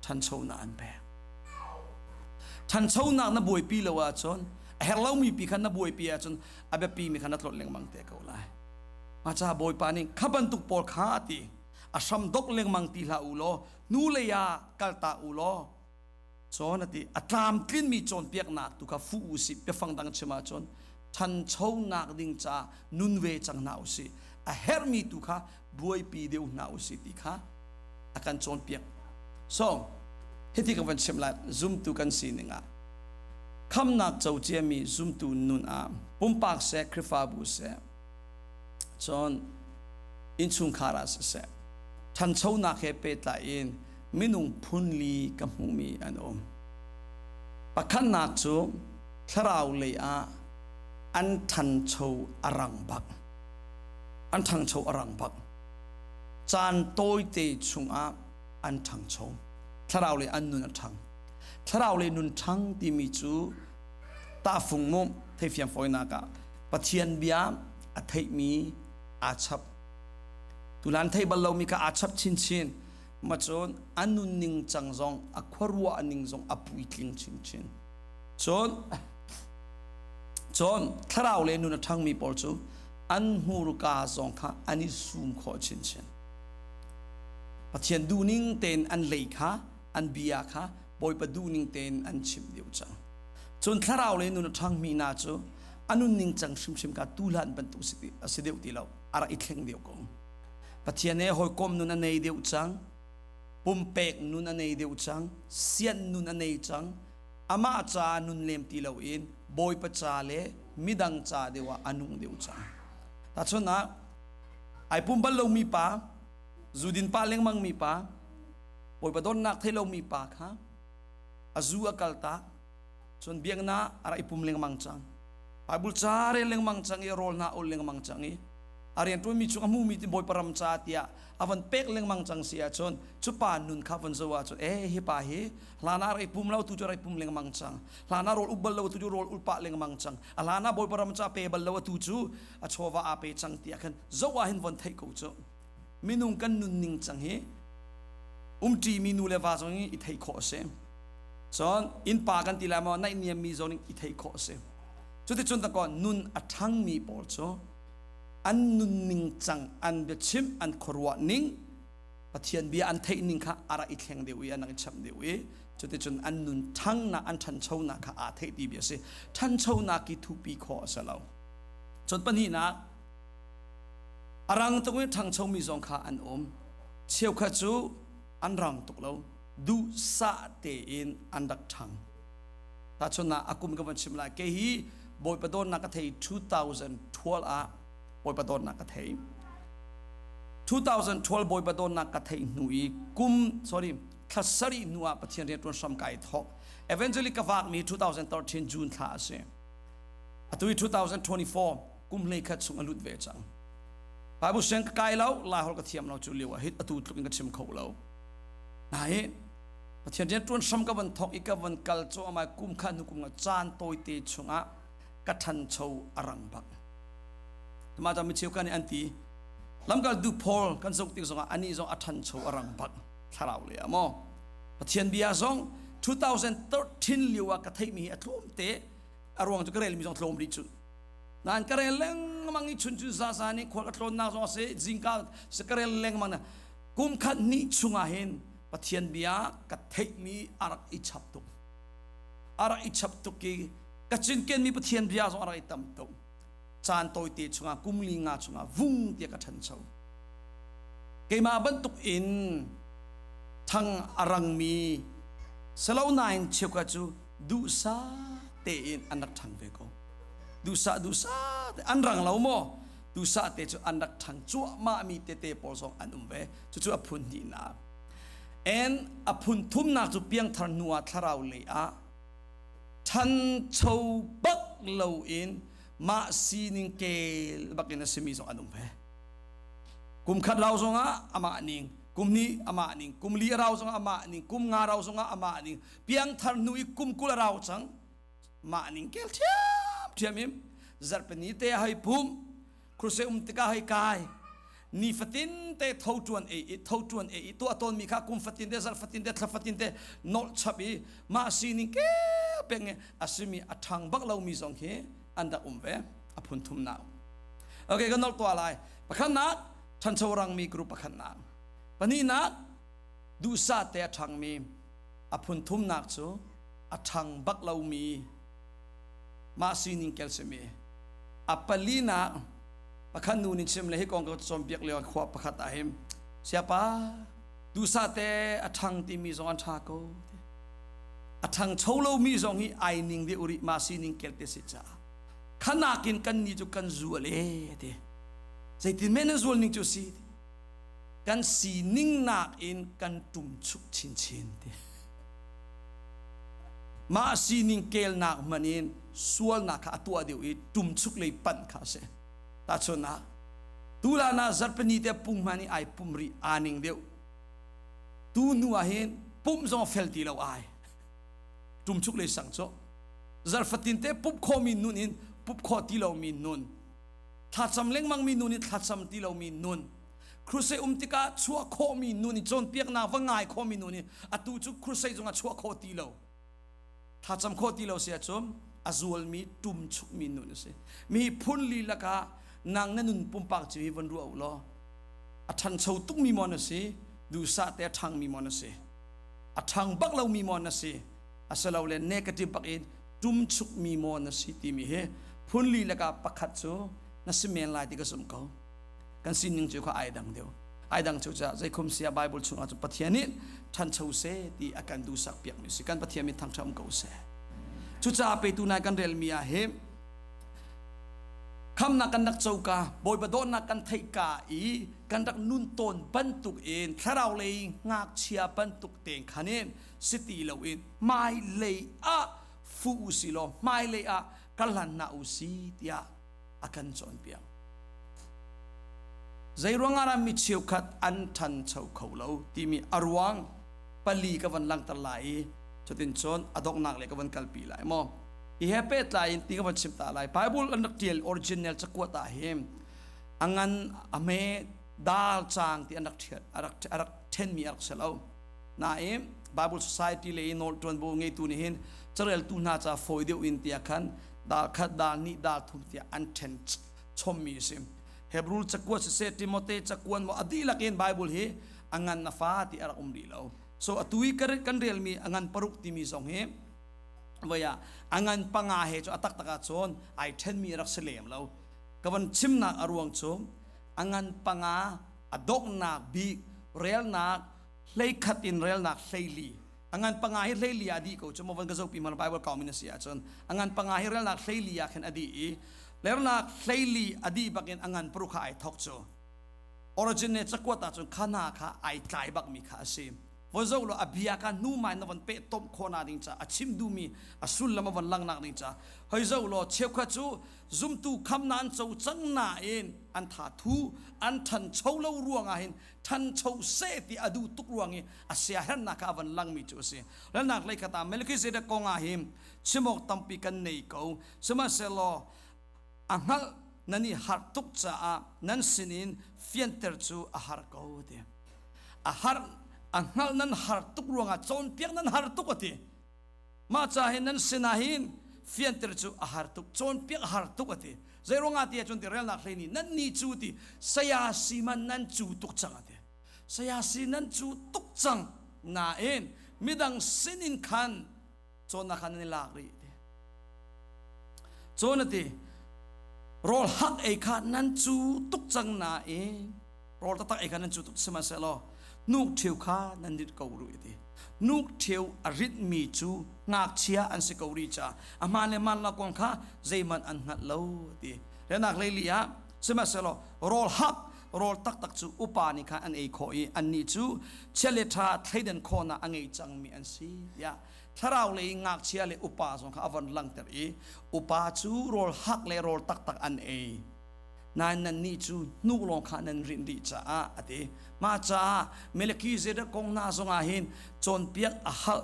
ṭhanchonak an pek. Ṭhanchonak na buaipi lo ahcun a herh lomi pi kha na buaipi ahcun a biapimi kha na tlawt lengmang te ko lai. Mah caah Bawipa nih kha bantuk pawl kha a ti. A hram dok lengmang ti hlah u law hnulei ah kalta u law cawn a ti. A tlamtlinmi cawnpiaknak tu kha fuh u sih. Biafang dang chim ahcun ṭhanchonak ding caah nun ve cang hna u sih. A herhmi tu kha buaipi deuh hna u sih ti kha a kan cawnpiak. So, hiti ka van chim lai, zumtu kan sining ah khamnak co ciami zumtu nun ah pumpak seh, Khrihfabu seh, cun innchungkhar ah siseh, ṭhanchonak he pehtlai in minung phunli ka hmuhmi an um. Pakhatnak cu thlarau lei ah an ṭhancho a rang bak. An ṭhangcho a rang bak. Caan tawite chungah. an ṭhangcho. Thlarau lei an nun a ṭhang. Thlarau lei nun ṭhang timi cu tahfung mu theifiang fawinak ah Pathian bia a theihmi aa chap. Tulan theih bal lomi kha aa chap chinchin. Ma cun a nunning cang zong a khuaruah ning zong a puitling chinchin. Cun cun thlarau le nun a ṭhangmi pawl cu an hmurka zong kha an i sum khawh chinchin. Pathian duhning tein an lei kha an bia kha Bawipa duhning tein an chimh deuh cang. Cun thlarau le nun a ṭhangmi hna cu a nunning cang hrimhrim kha tuhlan bantuk a si deuh ti lo, a rak i thleng deuh ko. Pathian he hawikom nun a nei deuh cang, pumpek nun a nei deuh cang, sian nun a nei cang, amah ca nun lem ti loin Bawipa ca le midang ca deuh ah a nung deuh cang. Tahchunhnak, ai pum bal lomi pa, zudin pa lengmang mi pa, Bawipa donnak thei lomi pa kha a zu a kal tak, cun biakna a rak i pum lengmang cang. Bible ca rel lengmang cang i rawl hna ul lengmang cang i a rianṭuanmi chung a hmumi ti Bawipa ram ca tiah a van pek lengmang cang si ahcun cu pa nun kha von zoh ahcun e hi pa hi hlan ah rak i pum lo tu cu rak i pum lengmang cang hlan ah rawl uk bal lo tu cu rawl ul pah lengmang cang a hlan ah Bawipa ram ca pe bal lo atu cu a chawva aa pe cang tiah khan zoh ah hin von theih ko cu minung kan nunning cang hi umṭi mi nu le va zong i theih khawh a si cun innpa kan ti lai maw naihniam mi zong i theih khawh a si cuticun dakaw nun a ṭhangmi pawl cu an nunning cang an biachim an khuaruah ning Pathian bia an theih ning kha a rak i thleng deuh i an rak i chamh deuh i cuticun an nun ṭhangnak an ṭhanchonak kha aa theih ti bia a si ṭhanchonak i thupi khawh a si lo cun pahnihnak a rang tuk in ṭhangchomi zong kha an um cheukhat cu an rang tuk lo duhsah tein an rak ṭhang tahchunhnak a kum ka van chim lai kei hi Bawipa dawtnak ka thei 2012 ah Bawipa dawtnak ka thei 2012 Bawipa dawtnak ka theih hnu i kum sorry thla sarih hnu ah Pathian rianṭuan hram kai thawk evangelic ka vak mi 2013 June thla a si atu i 2024 kum hlei khat chung a lut ve cang Bible siang ka kai lo Lai holh ka thiam lo cu lio ah hit atu tluk in ka chim kho lo nain Pathian rian ṭuan hram ka van thawk i ka van kal cu amai kum kha hnu kum nga caan tawite chungah ka ṭhancho a rang bak. Mah ta mi cheu kan nih an ti lamkaltu Paul kan zoh tik zongah anih zong a ṭhancho a rang bak thlarau le ah maw Pathian bia zong 2013 lio ah ka theihmi hi a tlawm te a ruang cu ka relmi zong tlawm rih cu nain ka rel lengmang i chun chun za za nih khual ka tlawnnak zong a si zingka se ka rel lengmang na kum khat hnih chungah hin Pathian bia ka theihmi a rak i chap tuk a rak i chap tuk i ka cinkenmi Pathian bia zong a rak i tam tuk caan tawite chungah kum li nga chungah vung tiah ka ṭhancho keimah bantuk in thang a rangmi selo nain cheukhat cu duhsah tein an rak ṭhang ve ko duhsah duhsah te an rang lo maw duhsah te cu an rak ṭhang cuahmah mi tete pawl zong an um ve cucu a phun hnihnak and a phun thumnak cu piangthar hnu ah thlarau lei ah ṭhancho bak loin mah sining kel bakin a simi zong an um ve kum khat rau zongah amah ning kum hnih amah ning kum li a rau zongah amah ning kum nga rau zongah amah ning piangthar hnu i kum 20 a rau cang mah ning kel ṭhiamṭhiam im zarhpini te hei pum kruse um tikah hei kai nifatin te tho ṭuan ei i tho ṭuan ei i tuah tawnmi kha kum fatin te zarh fatin te thla fatin te nolh chap i mah sining kel peng i a simi a ṭhang bak lomi zong khi an rak um ve a phun thumnak okay kan nolh tuah lai pakhatnak ṭhancho rangmi group pakhatnak pahnihnak duhsah te a ṭhangmi a phun thumnak cu a ṭhang bak lomi mah sining kel simi a palinak pakhat nu nih chim le hi kong ka cawnpiak lio khua pakhat ah hin siapa duhsah te a ṭhang timi zong an ṭha ko a ṭhangcho lomi zong hi ai ning deuh rih mah sining kel te si caah khanakin kan ni cu kan zual e ti zeitin men nan zual ning cu si kan sining nakin kan ṭumchuk chinchin ti Mah sining kelnak hmanh in sualnak kha a tuah deuh i ṭumchuk lei panh kha a si. Tahchunhnak, tulan ah zarhpini te pung hmanh i ai pum rih aa ning deuh. Tu hnu ah hin pumh zong fel ti lo ai. Ṭumchuk lei sang cu zarfatin te pumh khawhmi nun in pumh khawh ti lomi nun. Thlacam lengmangmi nun in thlacam ti lomi nun. Crusade um tikah chuah khawhmi nun in cawnpiaknak va ngai khawhmi nun in atu cu crusade zongah chuah khawh ti lo. Thlacam khawh ti lo si ahcun a zualmi ṭumchukmi nun a si. Mi phun lila lakah nang na nun pumpak cu hi van ruah u law a ṭhancho tukmi maw na si duhsah te a ṭhangmi maw na si a ṭhang bak lomi maw na si asilole negative bak in ṭumchukmi maw na si timi hi phun li lakah pakhat cu na si men lai ti ka zumh ko. Kan sining cu kha ai dang deuh. Ai dang cu caah zeikhum sia Bible chungah cu Pathian nih ṭhancho seh ti a kan duhsak piakmi si. Kan Pathian min thangṭhat um ko seh. Cucaah petu nai kan relmi ah hi khamnak kan rak coka Bawipa dawtnak kan theihka i kan rak nun tawn bantuk in thlarau lei ngakchia bantuk tein khan in si ti loin hmailei ah fu u si law hmailei ah kal hlan hna u si tiah a kan cawnpiak. Zeiruangah dah mi cheukhat an ṭhancho kho lo timi a ruang pali ka van langhter lai i cutin cun a donghnak le ka van kalpi lai maw. Hi he pehtlai in ti ka van chim ta lai. Bible an rak ṭial original cakuat ah hin a ngan a hme dal cang ti an rak ṭhial a rak a rak ṭhenmi a rak si lo. Nain Bible Society le i nawl ṭuanvo ngeitu nih hin careltu hna ca fawi deuh in tiah khan dal khat dal hnih dal thum tiah an ṭhen chommi a si. Hebrew cakuat siseh Timote cakuan maw a dihlak in Bible hi a ngan a fa ti a rak um rih lo. So atu i kan relmi a ngan paruk timi zong hi voi ah a ngan panga he cu a taktak ah cun ai ṭhenmi a rak si lem lo. Ka van chimnak a ruang cu a ngan panga a donghnak bik relnak 11 in relnak 14 a ngan panga hi 14 ah dih ko cu maw van ka zohpi hmanh Bible kau min a si ahcun a ngan panga hi relnak 14 ah khin a dih i relnak 14 a dih bakin a ngan paruk kha ai thok cu origin ne cakuat ahcun khana kha ai tlai bakmi kha a si von zoh law a bia kha hnu mai na von peh tomh khawh ding ca a chim duhmi a sullam a von langnak ding ca hoi zoh law cheukhat cu zumtu khamna an co cang nain an tha thu an ṭhancho lo ruangah hin ṭhancho seh ti a duh tuk ruang i a siahernak kha a van langmi cu a si. Lalnak lei khat ah Melchizedek kong ah hin chim awk tampi kan nei ko. Sihmanhsehlaw a hngalh nan i harh tuk caah nan sinin fianter cu a har ko ti. A har a hngalh nan har tuk ruangah cawnpiak nan har tuk a ti. Mah ca hin nan sinah hin fianter cu a har tuk, cawnpiak a har tuk a ti. Zei ruangah ti ahcun ti relnak hlei nih nan ni cu ti saya si man nan cu tuk cang a ti. Saya si nan cu tuk cang nain midang sinin khan cawnnak khan nan i lak rih ti. Cawn a ti rawl hak ei kha nan cu tuk cang nain rawl taktak ei kha nan cu tuk sihmanhsehlaw hnuk ṭheu kha nan rit ko rih ti hnuk ṭheu a ritmi cu ngakchia an si ko rih caah a hmaan le hmaan lo kong kha zeihmanh an hngalh lo ti renak leili ah sihmanhsehlaw rawl hak rawl taktak cu upa nih khan an ei khawh i annih cu chia le ṭha thleidan khawhnak a ngei cangmi an si tiah thlarau lei ngakchia le upa zong kha a von langhter i upa cu rawl hak le rawl taktak an ei Nain nannih cu hnuk lawng kha nan rinh rih caah a ti. Mah caah Melchizedek kong hna zongah hin cawnpiak a hal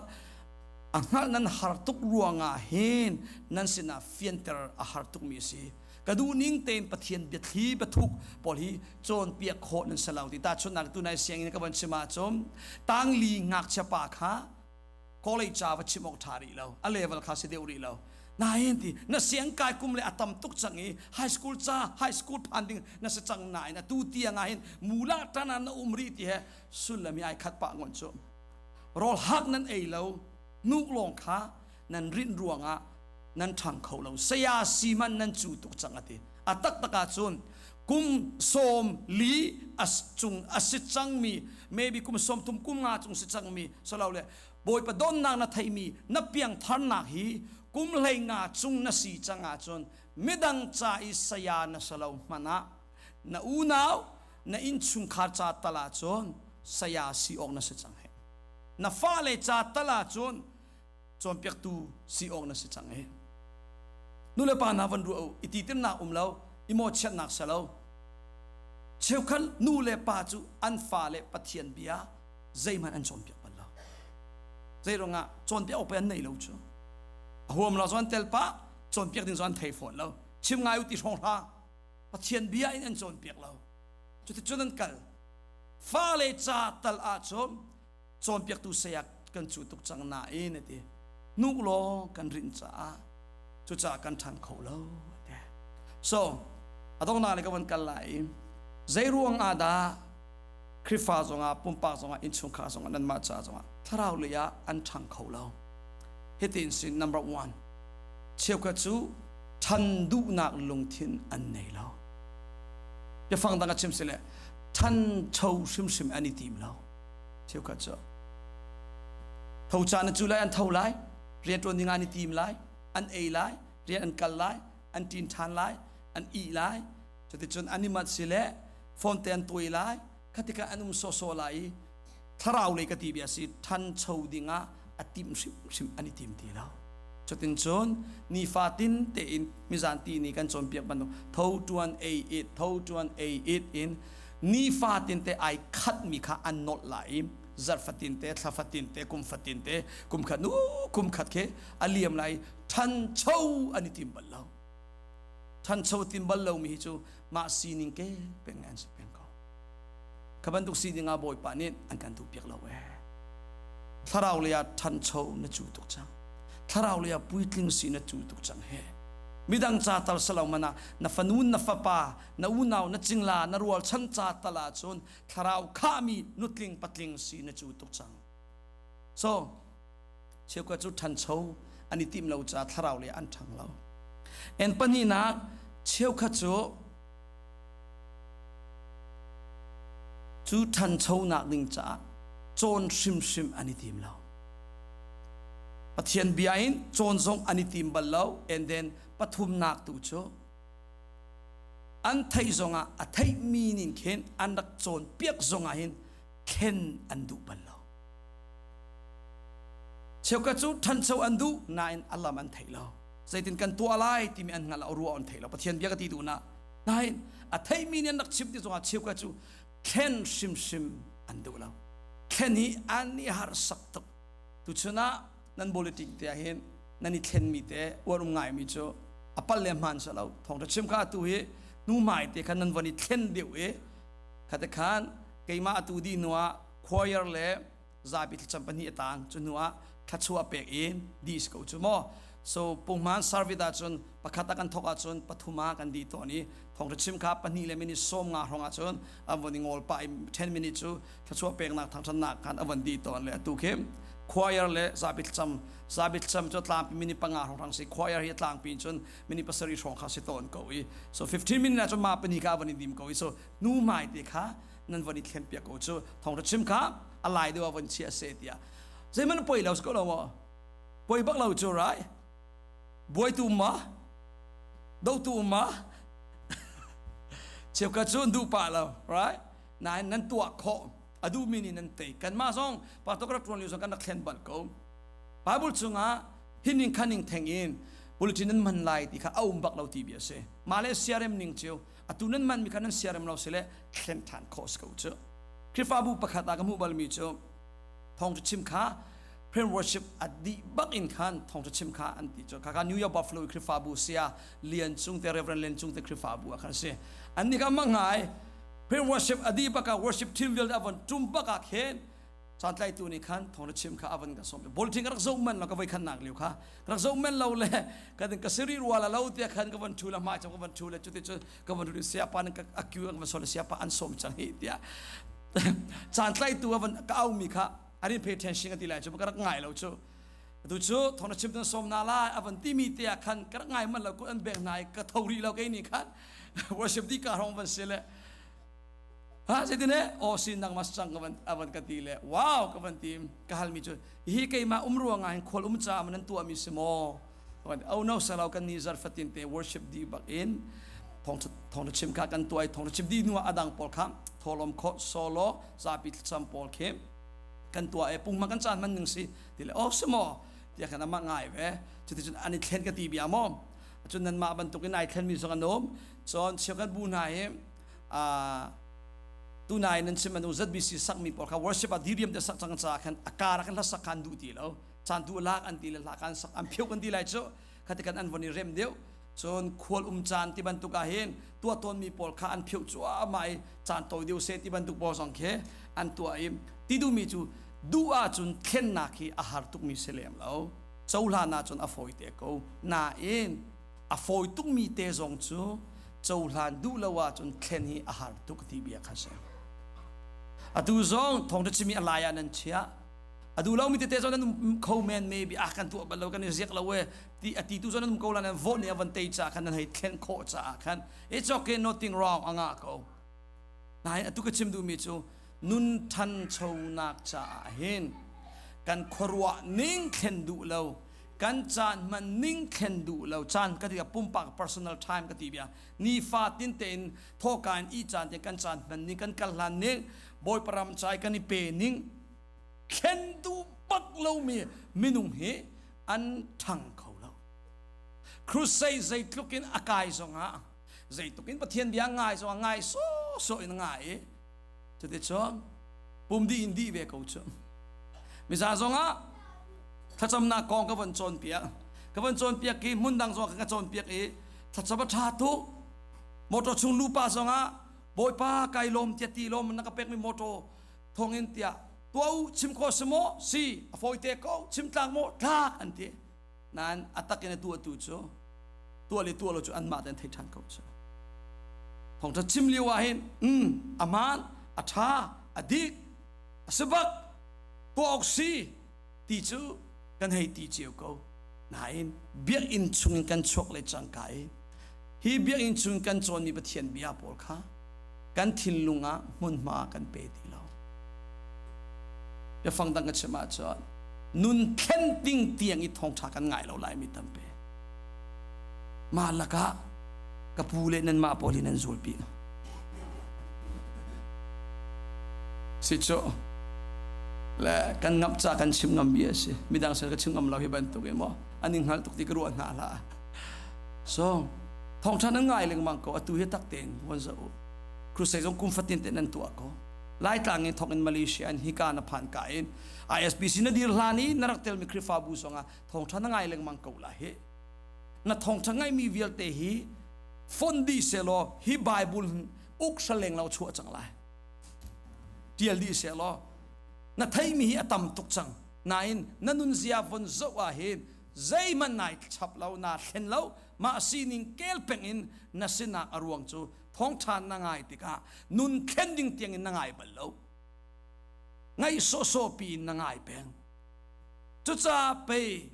a hngalh nan har tuk ruangah hin nan sinah fianter a har tukmi a si. Ka duhning tein Pathian biathli biathuk pawl hi cawnpiak khawh nan si lo ti. Tahchunhnak tunai sianginn ka von chim ahcun tangli ngakchia pa kha college ca va chim awk ṭha rih lo a level kha si deuh rih lo nain ti na siang kai kum le a tam tuk cang i high school ca high school phan ding na si cang nain atu tiang ah hin mula tan ah na um rih ti he sullam hi ai khat pah ngon cu rawl hak nan ei lo hnuk lawng kha nan rinh ruangah nan ṭhang kho lo saya si man nan cu tuk cang ati a taktak ah cun kum 40 as cung a si cangmi maybe kum 30 kum nga cung si cangmi silo le Bawipa donnak na theimi na piangtharnak hi kum 15 cung na si cang ahcun midang ca i saya na si lo hmanh ah na unau na innchungkhar ca tal ahcun saya si awk na si cang he na fale ca tal ahcun cawnpiaktu si awk na si cang he nu le pa hna van ruah u i titimnak um lo i mawhchiatnak si lo cheukhat nu le pa cu an fale Pathian bia. Zeihmanh an cawnpiak bal lo. Zei ruangah cawnpiak awk pei an nei lo cu. A huam lo zong an tel pah, cawnpiak ding zong an thei fawn lo. Chim ngai u ti hrawng hra. Pathian bia in an cawnpiak lo. Cuticun an kal. Fale ca tal ahcun cawnpiaktu saya kan cu tuk cang nain a ti. Hnuk law kan rinh caah cucaah kan ṭhan kho lo a ti. So, a donghnak le ka von kal lai i zei ruang ah dah Khrihfa zongah pumpak zongah innchungkhar zongah nanmah ca zongah thlarau lei ah an ṭhang kho lo. Hitin sin number one cheukhat cu ṭhan duhnak lungthin an nei lo. Biafang dang a chim si le ṭhancho hrimhrim an i tim lo. Cheukhat cu tho caan na cu lai an tho lai, rianṭuan ding an i tim lai, an ei lai, rian an kal lai, an ṭin ṭhan lai, an ih lai. Cuticun an i manh si le phone te an tuai lai, khatika an um sawsawh lai i thlarau lei ka ti bia si ṭhancho dingah a tim hrimhrim an i tim ti lo. Cutin cun nifatin tein mizan ti ni kan cawnpiak bantuk tho ṭuan ei it tho ṭuan ei it in nifatin te ai khatmi kha an nolh lai i zarh fatin te thla fatin te kum fatin te kum khat nu kum khat khi a liam lai ṭhancho an i tim bal lo. Ṭhancho tim bal lomi hi cu mah sining ke peng an si peng ko. Kha bantuk sining ah Bawipa nih an kan duhpiak lo ee. Thlarau lei ah ṭhancho na cu tuk cang. Thlarau lei ah puitling si na cu tuk cang he. Midang ca tal salo man ah na fanu na fapa na unau na cingla na rualchan ca tal ah cun thlarau khahmi nutling patling si na cu tuk cang. So cheukhat cu ṭhancho an i tim lo caah thlarau lei an ṭhang lo. En pahnihnak cheukhat cu cu ṭhanchonak ding caah cawn hrimhrim an i tim lo. Pathian bia in cawn zong an i tim bal lo. And then pathumnak tu cu an theih zongah a theihmi nin khin an rak cawnpiak zongah hin thlen an duh bal lo. Cheukhat cu ṭhancho an duh nain a lam an thei lo. Zeitin kan tuah lai timi an hngalh lo, ruah an thei lo. Pathian bia ka ti duh na. Nain a theimi nih an rak chim ti zongah cheukhat cu thlen hrimhrim an duh lo. Thlen hi an i harsak tuk. Tuchun ah nan politic te ah hin nan i thlenmi te uar um ngaimi cu a pal le hmaan si lo. Thawngṭha chim kha atu hi hnu-hmai te khan nan von i thlen deuh i khate khan keimah atu dih hnu ah choir le zapi thlacam pahnih a tang cu hnu ah thluachuah pek in dih si ko cu maw so punghman service ahcun pakhat ah kan thawk ahcun pathum ah kan dih tawn i thawngṭha chim kha pahnih le minute 15 hrawng ahcun an von i ngawl pah i 10 minute cu thluachuah peknak thangṭhatnak khan a von dih tawn le atu khi choir le zapi thlacam zapi thlacam cu tlangpi minute panga hrawng hrang si choir hi a tlangpi in cun minute pasarih hrawng kha si tawn ko i so 15 minute ahcun ma pahnih kha a von i dim ko i so nu hmai te kha nan von i thlen piak ko cu thawngṭha chim kha a lai deuh ah von chia se tiah zeihmanh poi lo si ko lo maw poi bak lo cu rai buaitu um ma dotu um ma cheukhat cu an duh pah lo right nain nan tuah khawh a duhmi nih nan tei kanmah zong pastor ka rak ṭuan lio zong kan rak thlen bal ko Bible chungah hining khaning theng in bulletin nan hman lai ti kha a um bak lo ti bia si mah le siarem ning cio atu nan hmanmi kha nan siarem lo si le thlen ṭhan khawh si ko cu Khrihfabu pakhat ah ka hmuh balmi cu thawngṭha chim kha prayer worship a dih bak in khan thawngṭha chim kha an ti cu kha New York Buffalo Khrihfabu sia Lian Cung te Reverend Lian Cung te Khrihfabu ah khan si an nih kha mang ngai prayer worship a dih bak ah worship team vialte a von ṭum bak ah khin Caantlaitu nih khan thawng na chim kha a van ka sawm. Bulletin ka rak zoh manh lo ka voi khatnak lio kha ka rak zoh manh lo le ka ka siri rua la lo tiah khan ka van ṭhu le hmai cam ka van ṭhu le cuti cun ka van ṭhu siapa nan ka akyu ka van sawm le siapa an sawm cang hi tiah caantlaitu a van ka aumi kha I didn't pay attention ka ti lai cu ka rak ngai lo cu atu cu thawng na chim tan sawm na lai a van timi te ah khan ka rak ngai manh lo kut an beng hna i ka tho rih lo kei nih khan worship di ka hrawng van si le Ha zeitin he aw sin nang mas cang ka van avan ka ti le wow ka van ti ka halmi cu hi keimah um ruangah hin khual um caah nan tuahmi si maw oh no salo kan ni zar fatin te worship di bak in thong thong chim kha kan tuai thong chim di nuah adang pawl kha tholom kho solo zapi thlacam pawl khi kan tua e pungma kan caan man ning si ti le oh si maw tiah khan amah ngai ve cuticun an i thlen ka ti bia maw cun nan mah bantukin ai thlen mi zong an um cun chiu kan bu hna hi. Tunai nan chim anu ZBC sakmi pawl kha worship ah diriam te sak cang ca khan a kar ah khan hla sak khan duh ti lo. Caan tu lak an ti le hla kan sak an phio kan ti lai cu khati kan an von i rem deuh. Cun khual um caan ti bantuk ah hin tuah tawnmi pawl kha an phio cuahmah i caan tawi deuh seh ti bantuk pawl zong khi an tuah i ti duhmi cu duh ahcun thlennak hi a har tukmi si lem lo. Cohlan ahcun a fawi te ko. Nain a fawi tukmi te zong cu cohlan duh lo ahcun thlen hi a har tuk ti bia kha si. Atu zong thawngṭha chimi a lai ah nan chiah. A duh lomi tete zong nan um kho men maybe ah kan tuah bal lo kan i ziak lo e ti a ti tu zong nan um ko la nan vote nih a van tei caah khan nan hei thlen khawh caah khan it's okay, nothing wrong a ngah ko. Nain atu ka chim duhmi cu nun ṭhanchonak caah hin kan khuaruah ning thlen duh lo, kan caan hman ning thlen duh lo, caan ka ti pumpak personal time ka ti bia, nifa tin tein thawka in i caan te kan caan hman ning, kan kal hlan ning, Bawipa ram cai kan i pe ning thlen duh bak lomi minung hi an ṭhang kho lo. Crusade zeitluk in a kai zongah, zeitluk in Pathian bia ngai zongah, ngai sawsawh in ngai i cuticun pum dih in dih ve ko cu. Miza zongah thlacamnak kong ka von cawnpiak ka von cawnpiak i hmun dang zong ka cawnpiak i thlacam a ṭha tuk. Motor chung lupa zongah Bawipa kai lawm tiah ti lawm na ka pekmi motor thawngin tiah tuah u, chim khawh si maw? Si a fawite ko. Chim tlak maw? Tlak an ti. Nain a tak in a tuahtu cu tuah le tuah lo cu anmah te an thei ṭhan ko cu. Thawngṭha chim lio ah hin a hmaan, a ṭha, a dik, a si bak, tuah awk si ti cu kan hei ti cio ko. Nain biakinn chungin kan chuak le cangka i hi biakinn chung kan cawnmi Pathian bia pawl kha kan thinlung ah hmunhma kan pe ti lo. Biafang dang ka chim ahcun nun thlen ding tiang i thawngṭha kan ngai lo lai mi tampi. Mah lakah ka pu le nanmah pawl hi nan zulpi. Si cu le kan ngamh ca kan chim ngam mi a si. Midang sin ka chim ngam lo hi bantuk in maw an i hngal tuk ti ka ruah hna hlah. So thawngṭha nan ngai lengmang ko, atu hi tak tein von zoh u. Crusade zong kum fatin te nan tuah ko. Laitlang in thawk in Malaysia in hika na phan ka in ISBC na dir hlan i na rak telmi Khrihfabu zongah thawngṭha na ngai lengmang ko la hi. Na thawngṭha ngaimi vialte hi fon dih selaw hi Bible uk saleng lo chuah cang lai. Tial dih selaw na theimi hi a tam tuk cang. Nain na nunzia von zoh ah hin zeihmanh nai chap lo, naa thlen lo, mah sining kel peng in na sinak a ruang cu thawngṭha na ngai tikah nun thlen ding tiangin na ngai bal lo, ngaih sawhsawh piin na ngai peng. Cucaah pei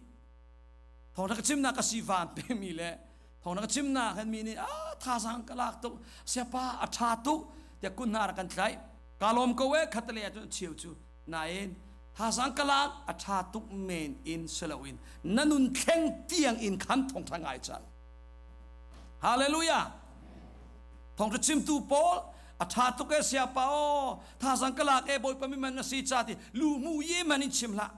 thawngṭha ka chimnak ka si van pemi le thawngṭha ka chimnak hin mi nih a thazaang ka lak tuk, siapa a ṭha tuk tiah kun hna rak kan tlaih. Ka lawm ko e khatalei ahcun cheu cu. Nain thazaang ka lak a ṭha tuk men in si loin na nun thleng tiang in khan thawngṭha ngai cang. Hallelujah! Thawngṭha chimtu pawl a ṭha tuk e siapa aw, thazaang ka lak e, Bawipa mi man na si ca ti lu mu ye man in chim hlah.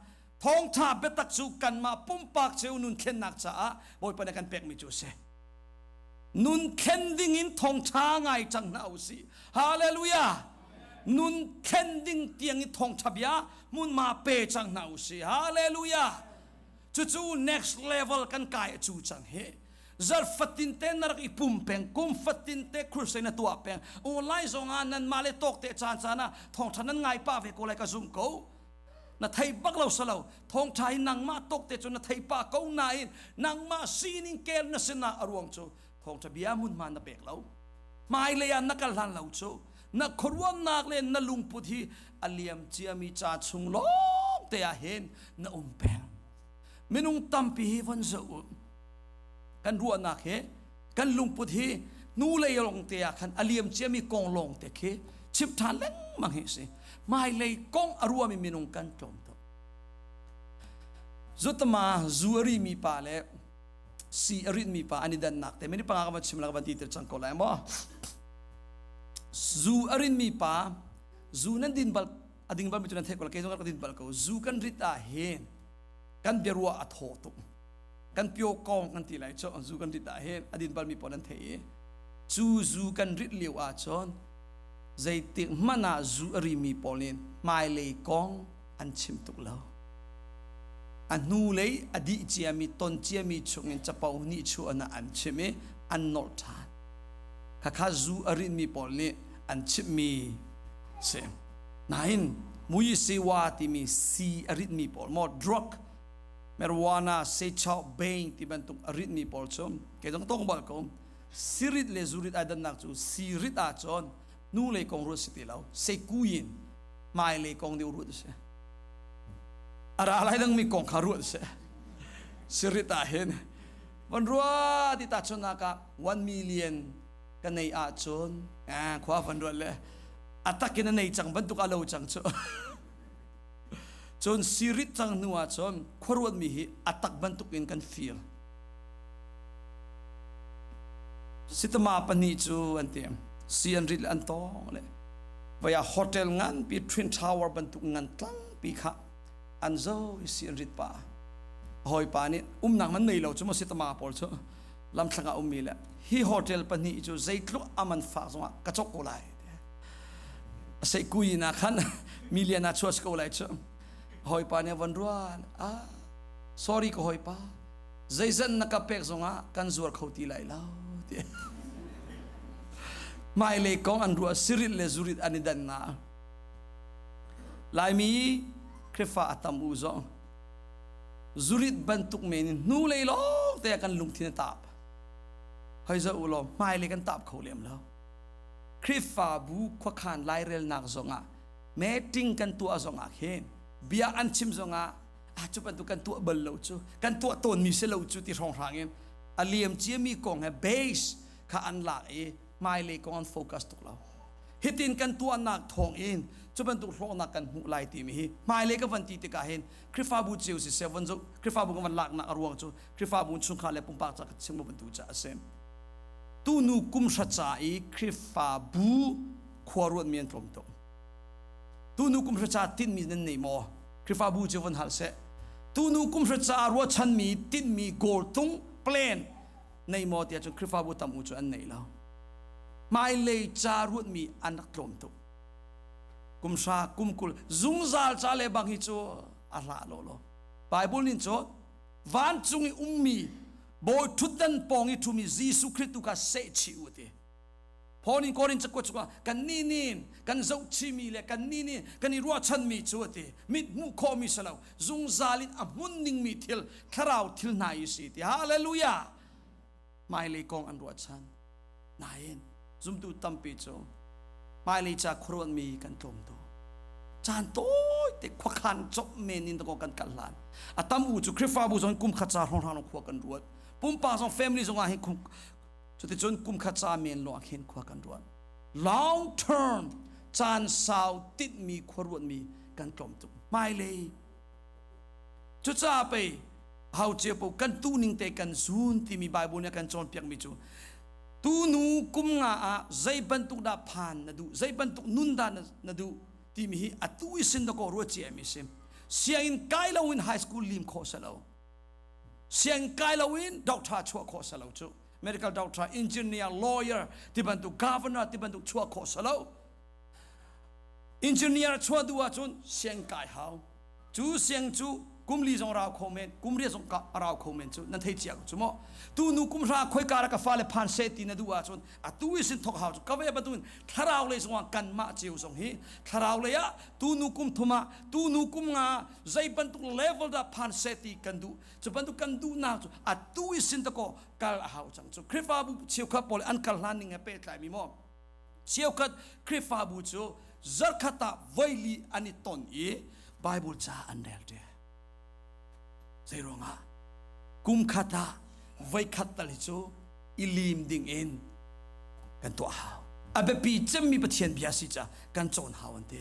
Thawngṭha biatak cu kanmah pumpak cio nun thlennak caah Bawipa nih kan pekmi cu a si. Nun thlen ding in thawngṭha ngai cang hna u sih. Hallelujah! Nun thlen ding tiang i thawngṭha bia hmunhma pe cang hna u sih. Hallelujah! Cucu next level kan kai a cu cang hi. Zarfatin te na rak i pum peng, kum fatin te crusade na tuah peng. Online zong ah nanmah le tawk te caan caan ah thawngṭha nan ngai pah ve ko lai ka zum ko. Na thei bak lo salo, thawngṭha hi nangmah tawk te cu na thei pah ko nain nangmah sining kel na sinah a ruang cu thawngṭha bia hmunhma na pek lo. Hmailei ah na kal hlan lo cu na khuaruahnak le na lungput hi a liam ciami ca chung lawng te ah hin na um peng. Minung tampi hi von zoh u. Kan ruahnak hi, kan lungput hi hnulei lawng te ah khan a liam ciami kong lawng te khi chim ṭhan lengmang hi a si. Hmailei kong a ruami minung kan tlawm tuk. Zutama zu a rimi pa le si a ritmi pa an i dannak te mini panga ka van chim la ka van ti tir cang ko lai maw. Zu a rinmi pa, zu nan din bal, a ding bal mi cu nan theih ko la, kei zong ka din bal ko. Zu kan rit ah hin kan biaruah a thaw tuk, kan pio kong kan ti lai cu. Zu kan rit ah hin a din bal mi pawl nan theih i cu zu kan rit lio ah cun Zeitik hmanh ah zu a rimi pawl nih hmailei kong an chim tuk lo. A hnulei a dih ciami ton ciami chungin capo nih chuah ah an chim i an nolh ṭhan. Khakha zu a rinmi pawl nih an chimmi si. Nain muisiwa timi si a ritmi pawl maw drug marijuana sechau bang ti bantuk a ritmi pawl cu kei zong tong bal ko sirit le zurit ai dannak cu sirit ahcun nu lei kong ruat si ti lo seikuyin hmai lei kong deuh ruat si a ra lai dangmi kong kha ruat si sirit ah hin van rua ti ta chun nak ah 1 million ka nei ahcun khua van ruat le a takin a nei cang bantuk a lo cang cu cun sirit cang hnu ah cun khuaruat mi hi a tak bantuk in kan feel Sitama pahnih cu an ti. Si an rit le an tawng le vai ah hotel nganpi Twin Tower bantuk ngan tlangpi kha an zo i si an rit pa. Hawipa nih umnak man nei lo cu maw sitama pawl cu lamthlang ah ummi le hi hotel pahnih cu zeitluk aman fak zongah ka cawk ko lai. A kui na khan million ah chuas ko lai cu. Hawipa nih van ruan ah sorry ka hawipa zeizat na ka pek zongah kan zuar kho ti lai lo ti hmailei kong an ruah sirit le zurit an i dan na Laimi Krifa a tam u zong zurit bantuk men in hnulei lawng te kan lungthin a tap hoi za u law hmailei kan tap kho lem lo Krifabu khuakhan lairelnak zongah meeting kan tuah zongah khin bia an chim zongah ah cu bantuk kan tuah bal lo cu kan tuah tawnmi si lo cu ti hrawnghrang in a liam ciami kong he base kha an lak i hmailei kong an focus tuk lo hitin kan tuahnak thawng in cu bantuk hlawknak kan hmuh lai timi hi hmailei ka van ti tikah hin Khrihfabu cio si seh van zo Khrihfabu kan van laknak a ruang cu Khrihfabu chungkhar le pumpak ca ka chim bantu ca a si tunu kum hra ca i Khrihfabu khua ruatmi an tlawm tuk tunu kum hra ca tinhmi nan nei maw Khrihfabu cu van hal seh. Tunu kum hra ca ruahchanmi tinhmi goal tung plan nei maw tiah cun Khrihfabu tam u cu an nei lo. Hmailei ca ruatmi an rak tlawm tuk. Kum hra, kum 20 zungzal ca le bang hi cu a hlah lo lo. Bible nin cu vancung i ummi bawi ṭhutdan pawng i ṭhumi Jesuh Khrih tu kha sehchih u ti. Paul in Korin cakuat chungah kan nih nih kan zohchihmi le kan nih nih kan i ruahchanmi cu a ti mit hmuh khawhmi si lo zungzal in a hmun dingmi thil thlarau thil hna i si ti hallelujah hmailei kong an ruahchan nain zumtu tampi cu hmailei ca khuaruatmi kan tlawm tuk caan tawite khuakhan cop men in dakaw kan kal hlan a tam u cu Khrihfabu zong kum khat ca hrawnghrang khua kan ruat pumpak zong family zong ah hin Cuticun kum khat ca men lawng ah khin khua kan ruat. Long term caan sau tinhmi khua ruatmi kan tlawm tuk. Hmailei cucaah pei hau cia po kan tu ning te kan zun timi Bible nih a kan cawnpiakmi cu tunu kum nga ah zei bantuk dah phan na duh zei bantuk nun dah na duh timi hi atu i sin dakaw ruat cia mi si sianginn kai lo in high school lim khawh si lo sianginn kai lo in doctor chuah khawh si lo cu medical doctor engineer lawyer ti bantuk governor ti bantuk chuah khawh si lo engineer chuah duh ahcun sianginn kai hau cu siang cu kum li zong rau kho men kum riat zong a rau kho men cu nan thei cia ko cu maw tu nu kum hra khoi ka ka fale phan se ti na duh ahcun atu i sin thok hau cu ka ve bantukin thlarau lei zongah kanmah cio zong hi thlarau lei ah tu nu kum thum ah tu nu kum nga zei bantuk level dah phan se ti kan duh cu bantuk kan duhnak cu atu i sin ta ko kal a hau cang cu Khrihfabu cheukhat pawl an kal hlan ning he pehtlai mi maw cheukhat Khrihfabu cu zarkhat ah voili an i ton i Bible ca an rel ṭi zei ruangah kum khat ah voikhat tal hi cu i lim ding in kan tuah hau a biapi cemmi Pathian bia si ca kan cawn hau an ti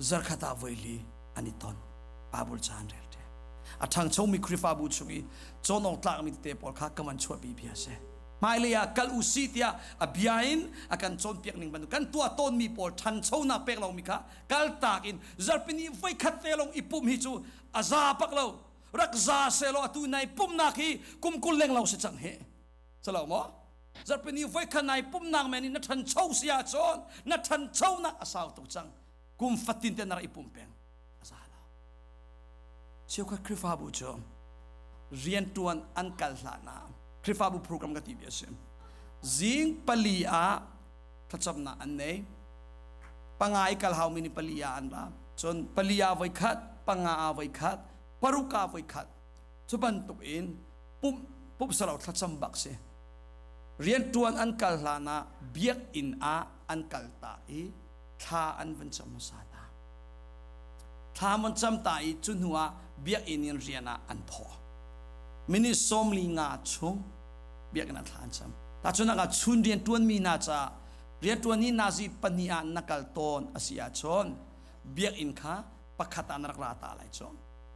zarkhat ah voili an i ton Bible ca an rel ṭi a ṭhangchomi Khrihfabu chung i cawn awk tlakmi tete pawl kha ka van chuahpi bia a si hmailei ah kal u si tiah a bia in a kan cawnpiak ning bantuk kan tuah tawnmi pawl ṭhanchonak pek lomi kha kaltak in zarhpini voikhat te lawng i pumh hi cu a za pak lo rak za selaw atu nai pumhnak hi kum 20 leng lo si cang hi salo maw? Zarhpini voikhat nai pumnak men in na ṭhancho si ahcun na ṭhanchonak a sau tuk cang. Kum fatin te na rak i pum peng. A za lo. Cheukhat Khrihfabu cu rianṭuan an kal hlan ah Khrihfabu program ka ti bia si. Zing pali ah thlacamnak an nei. Panga i kal haumi ni pali ah an ra. Cun pali ah voikhat, panga ah voikhat, paruk ah voikhat. Cu bantuk in pumh pumh salo thlacam bak si. Rianṭuan an kal hlan ah biakinn ah an kal ta i thla an van cam hmasa ta. Thla an cam ta i cu hnu ah biakinn in rian ah an thawh. Minute 45 chung biakinn ah thla an cam. Tahchunhnak ah chun rian ṭuanmi hna caah rianṭuan hi nazi pahnih ah na kal tawn a si ahcun biakinn kha pakhat ah na rak ra ta lai cu.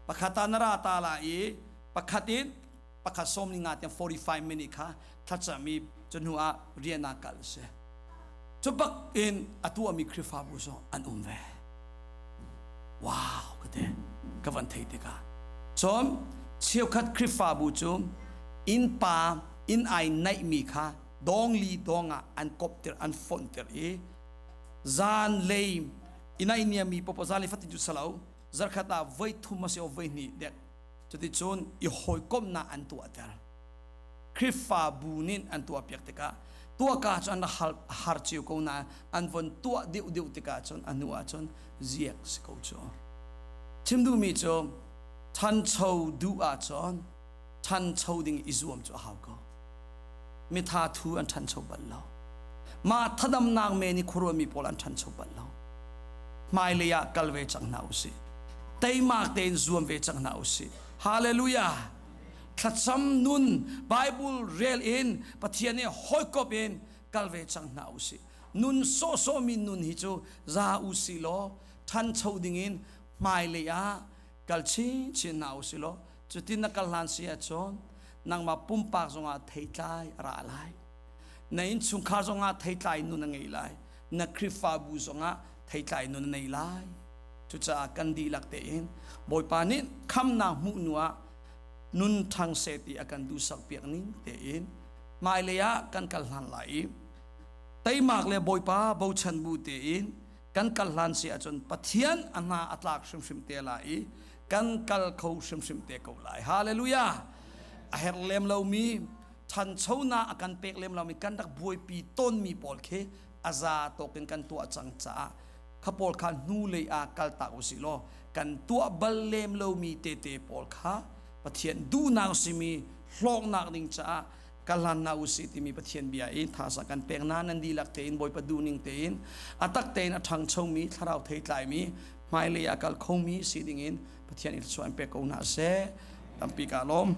Pakhat ah na ra ta lai i pakhat in pakhat 15 tiang 45 minute kha thlacam i cu hnu ah rian ah kal a si. Cu bak in a tuahmi Khrihfabu zong an um ve. Wow ka ti ka van thei tikah. Cun cheukhat Khrihfabu cu innpa inn ai naihmi kha dawngli dawng ah an kopter an fonhter i zanlei i naihniammi popo zanlei fatin cu salo zarkhat ah voi thum a si o voi hnih dek cuticun i hawikomhnak an tuahter. Khrihfabu nih an tuahpiak tikah tuahka cu an rak har cio ko nain an von tuah deuhdeuh tikah cun a hnu ahcun ziak si ko cu. Chim duhmi cu ṭhancho duh ahcun ṭhancho ding i zuam cu a hau ko. Mitha thu an ṭhancho bal lo. Mah thadamnak men i khuaruahmi pawl an ṭhancho bal lo. Hmailei ah kal ve cang hna usih. Teimak tein zuam ve cang hna usih. Hallelujah! Thlacam nun Bible rel in Pathian he hawikomh in kal ve cang hna usih. Nun sawhsawhmi nun hi cu za usih law ṭhancho dingin hmailei ah kal chinchin hna usih law cutin na kal hlan si ahcun nangmah pumpak zongah theitlai a ra lai. Na innchungkhar zongah theitlai nun a ngei lai. Na Khrihfabu zongah theitlai nun a nei lai. Cucaah kan dihlak tein Bawipa nih khamnak hmuh hnu ah nun ṭhang seh ti a kan duhsak piak ning tein hmailei ah kan kal hlan lai i teimak le Bawipa bochan bu tein kan kal hlan si ahcun Pathian a hna a tlak hrimhrim te lai i kan kal kho hrimhrim te ko lai. Hallelujah! A herh lem lomi ṭhanchonak a kan pek lem lomi kan rak buaipi tawnmi pawl khi a za tawk in kan tuah cang caah kha pawl kha hnulei ah kaltak usih law kan tuah bal lem lomi tete pawl kha Pathian duhnak simi hlawknak ding caah kalhlan hna usih timi Pathian bia i thazaang kan pek hna nan dihlak tein Bawipa duhning tein a tak tein a ṭhangchomi thlarau theitlaimi hmailei ah kal khomi si dingin Pathian i thluachuah in pek ko hna seh tampi ka lawm.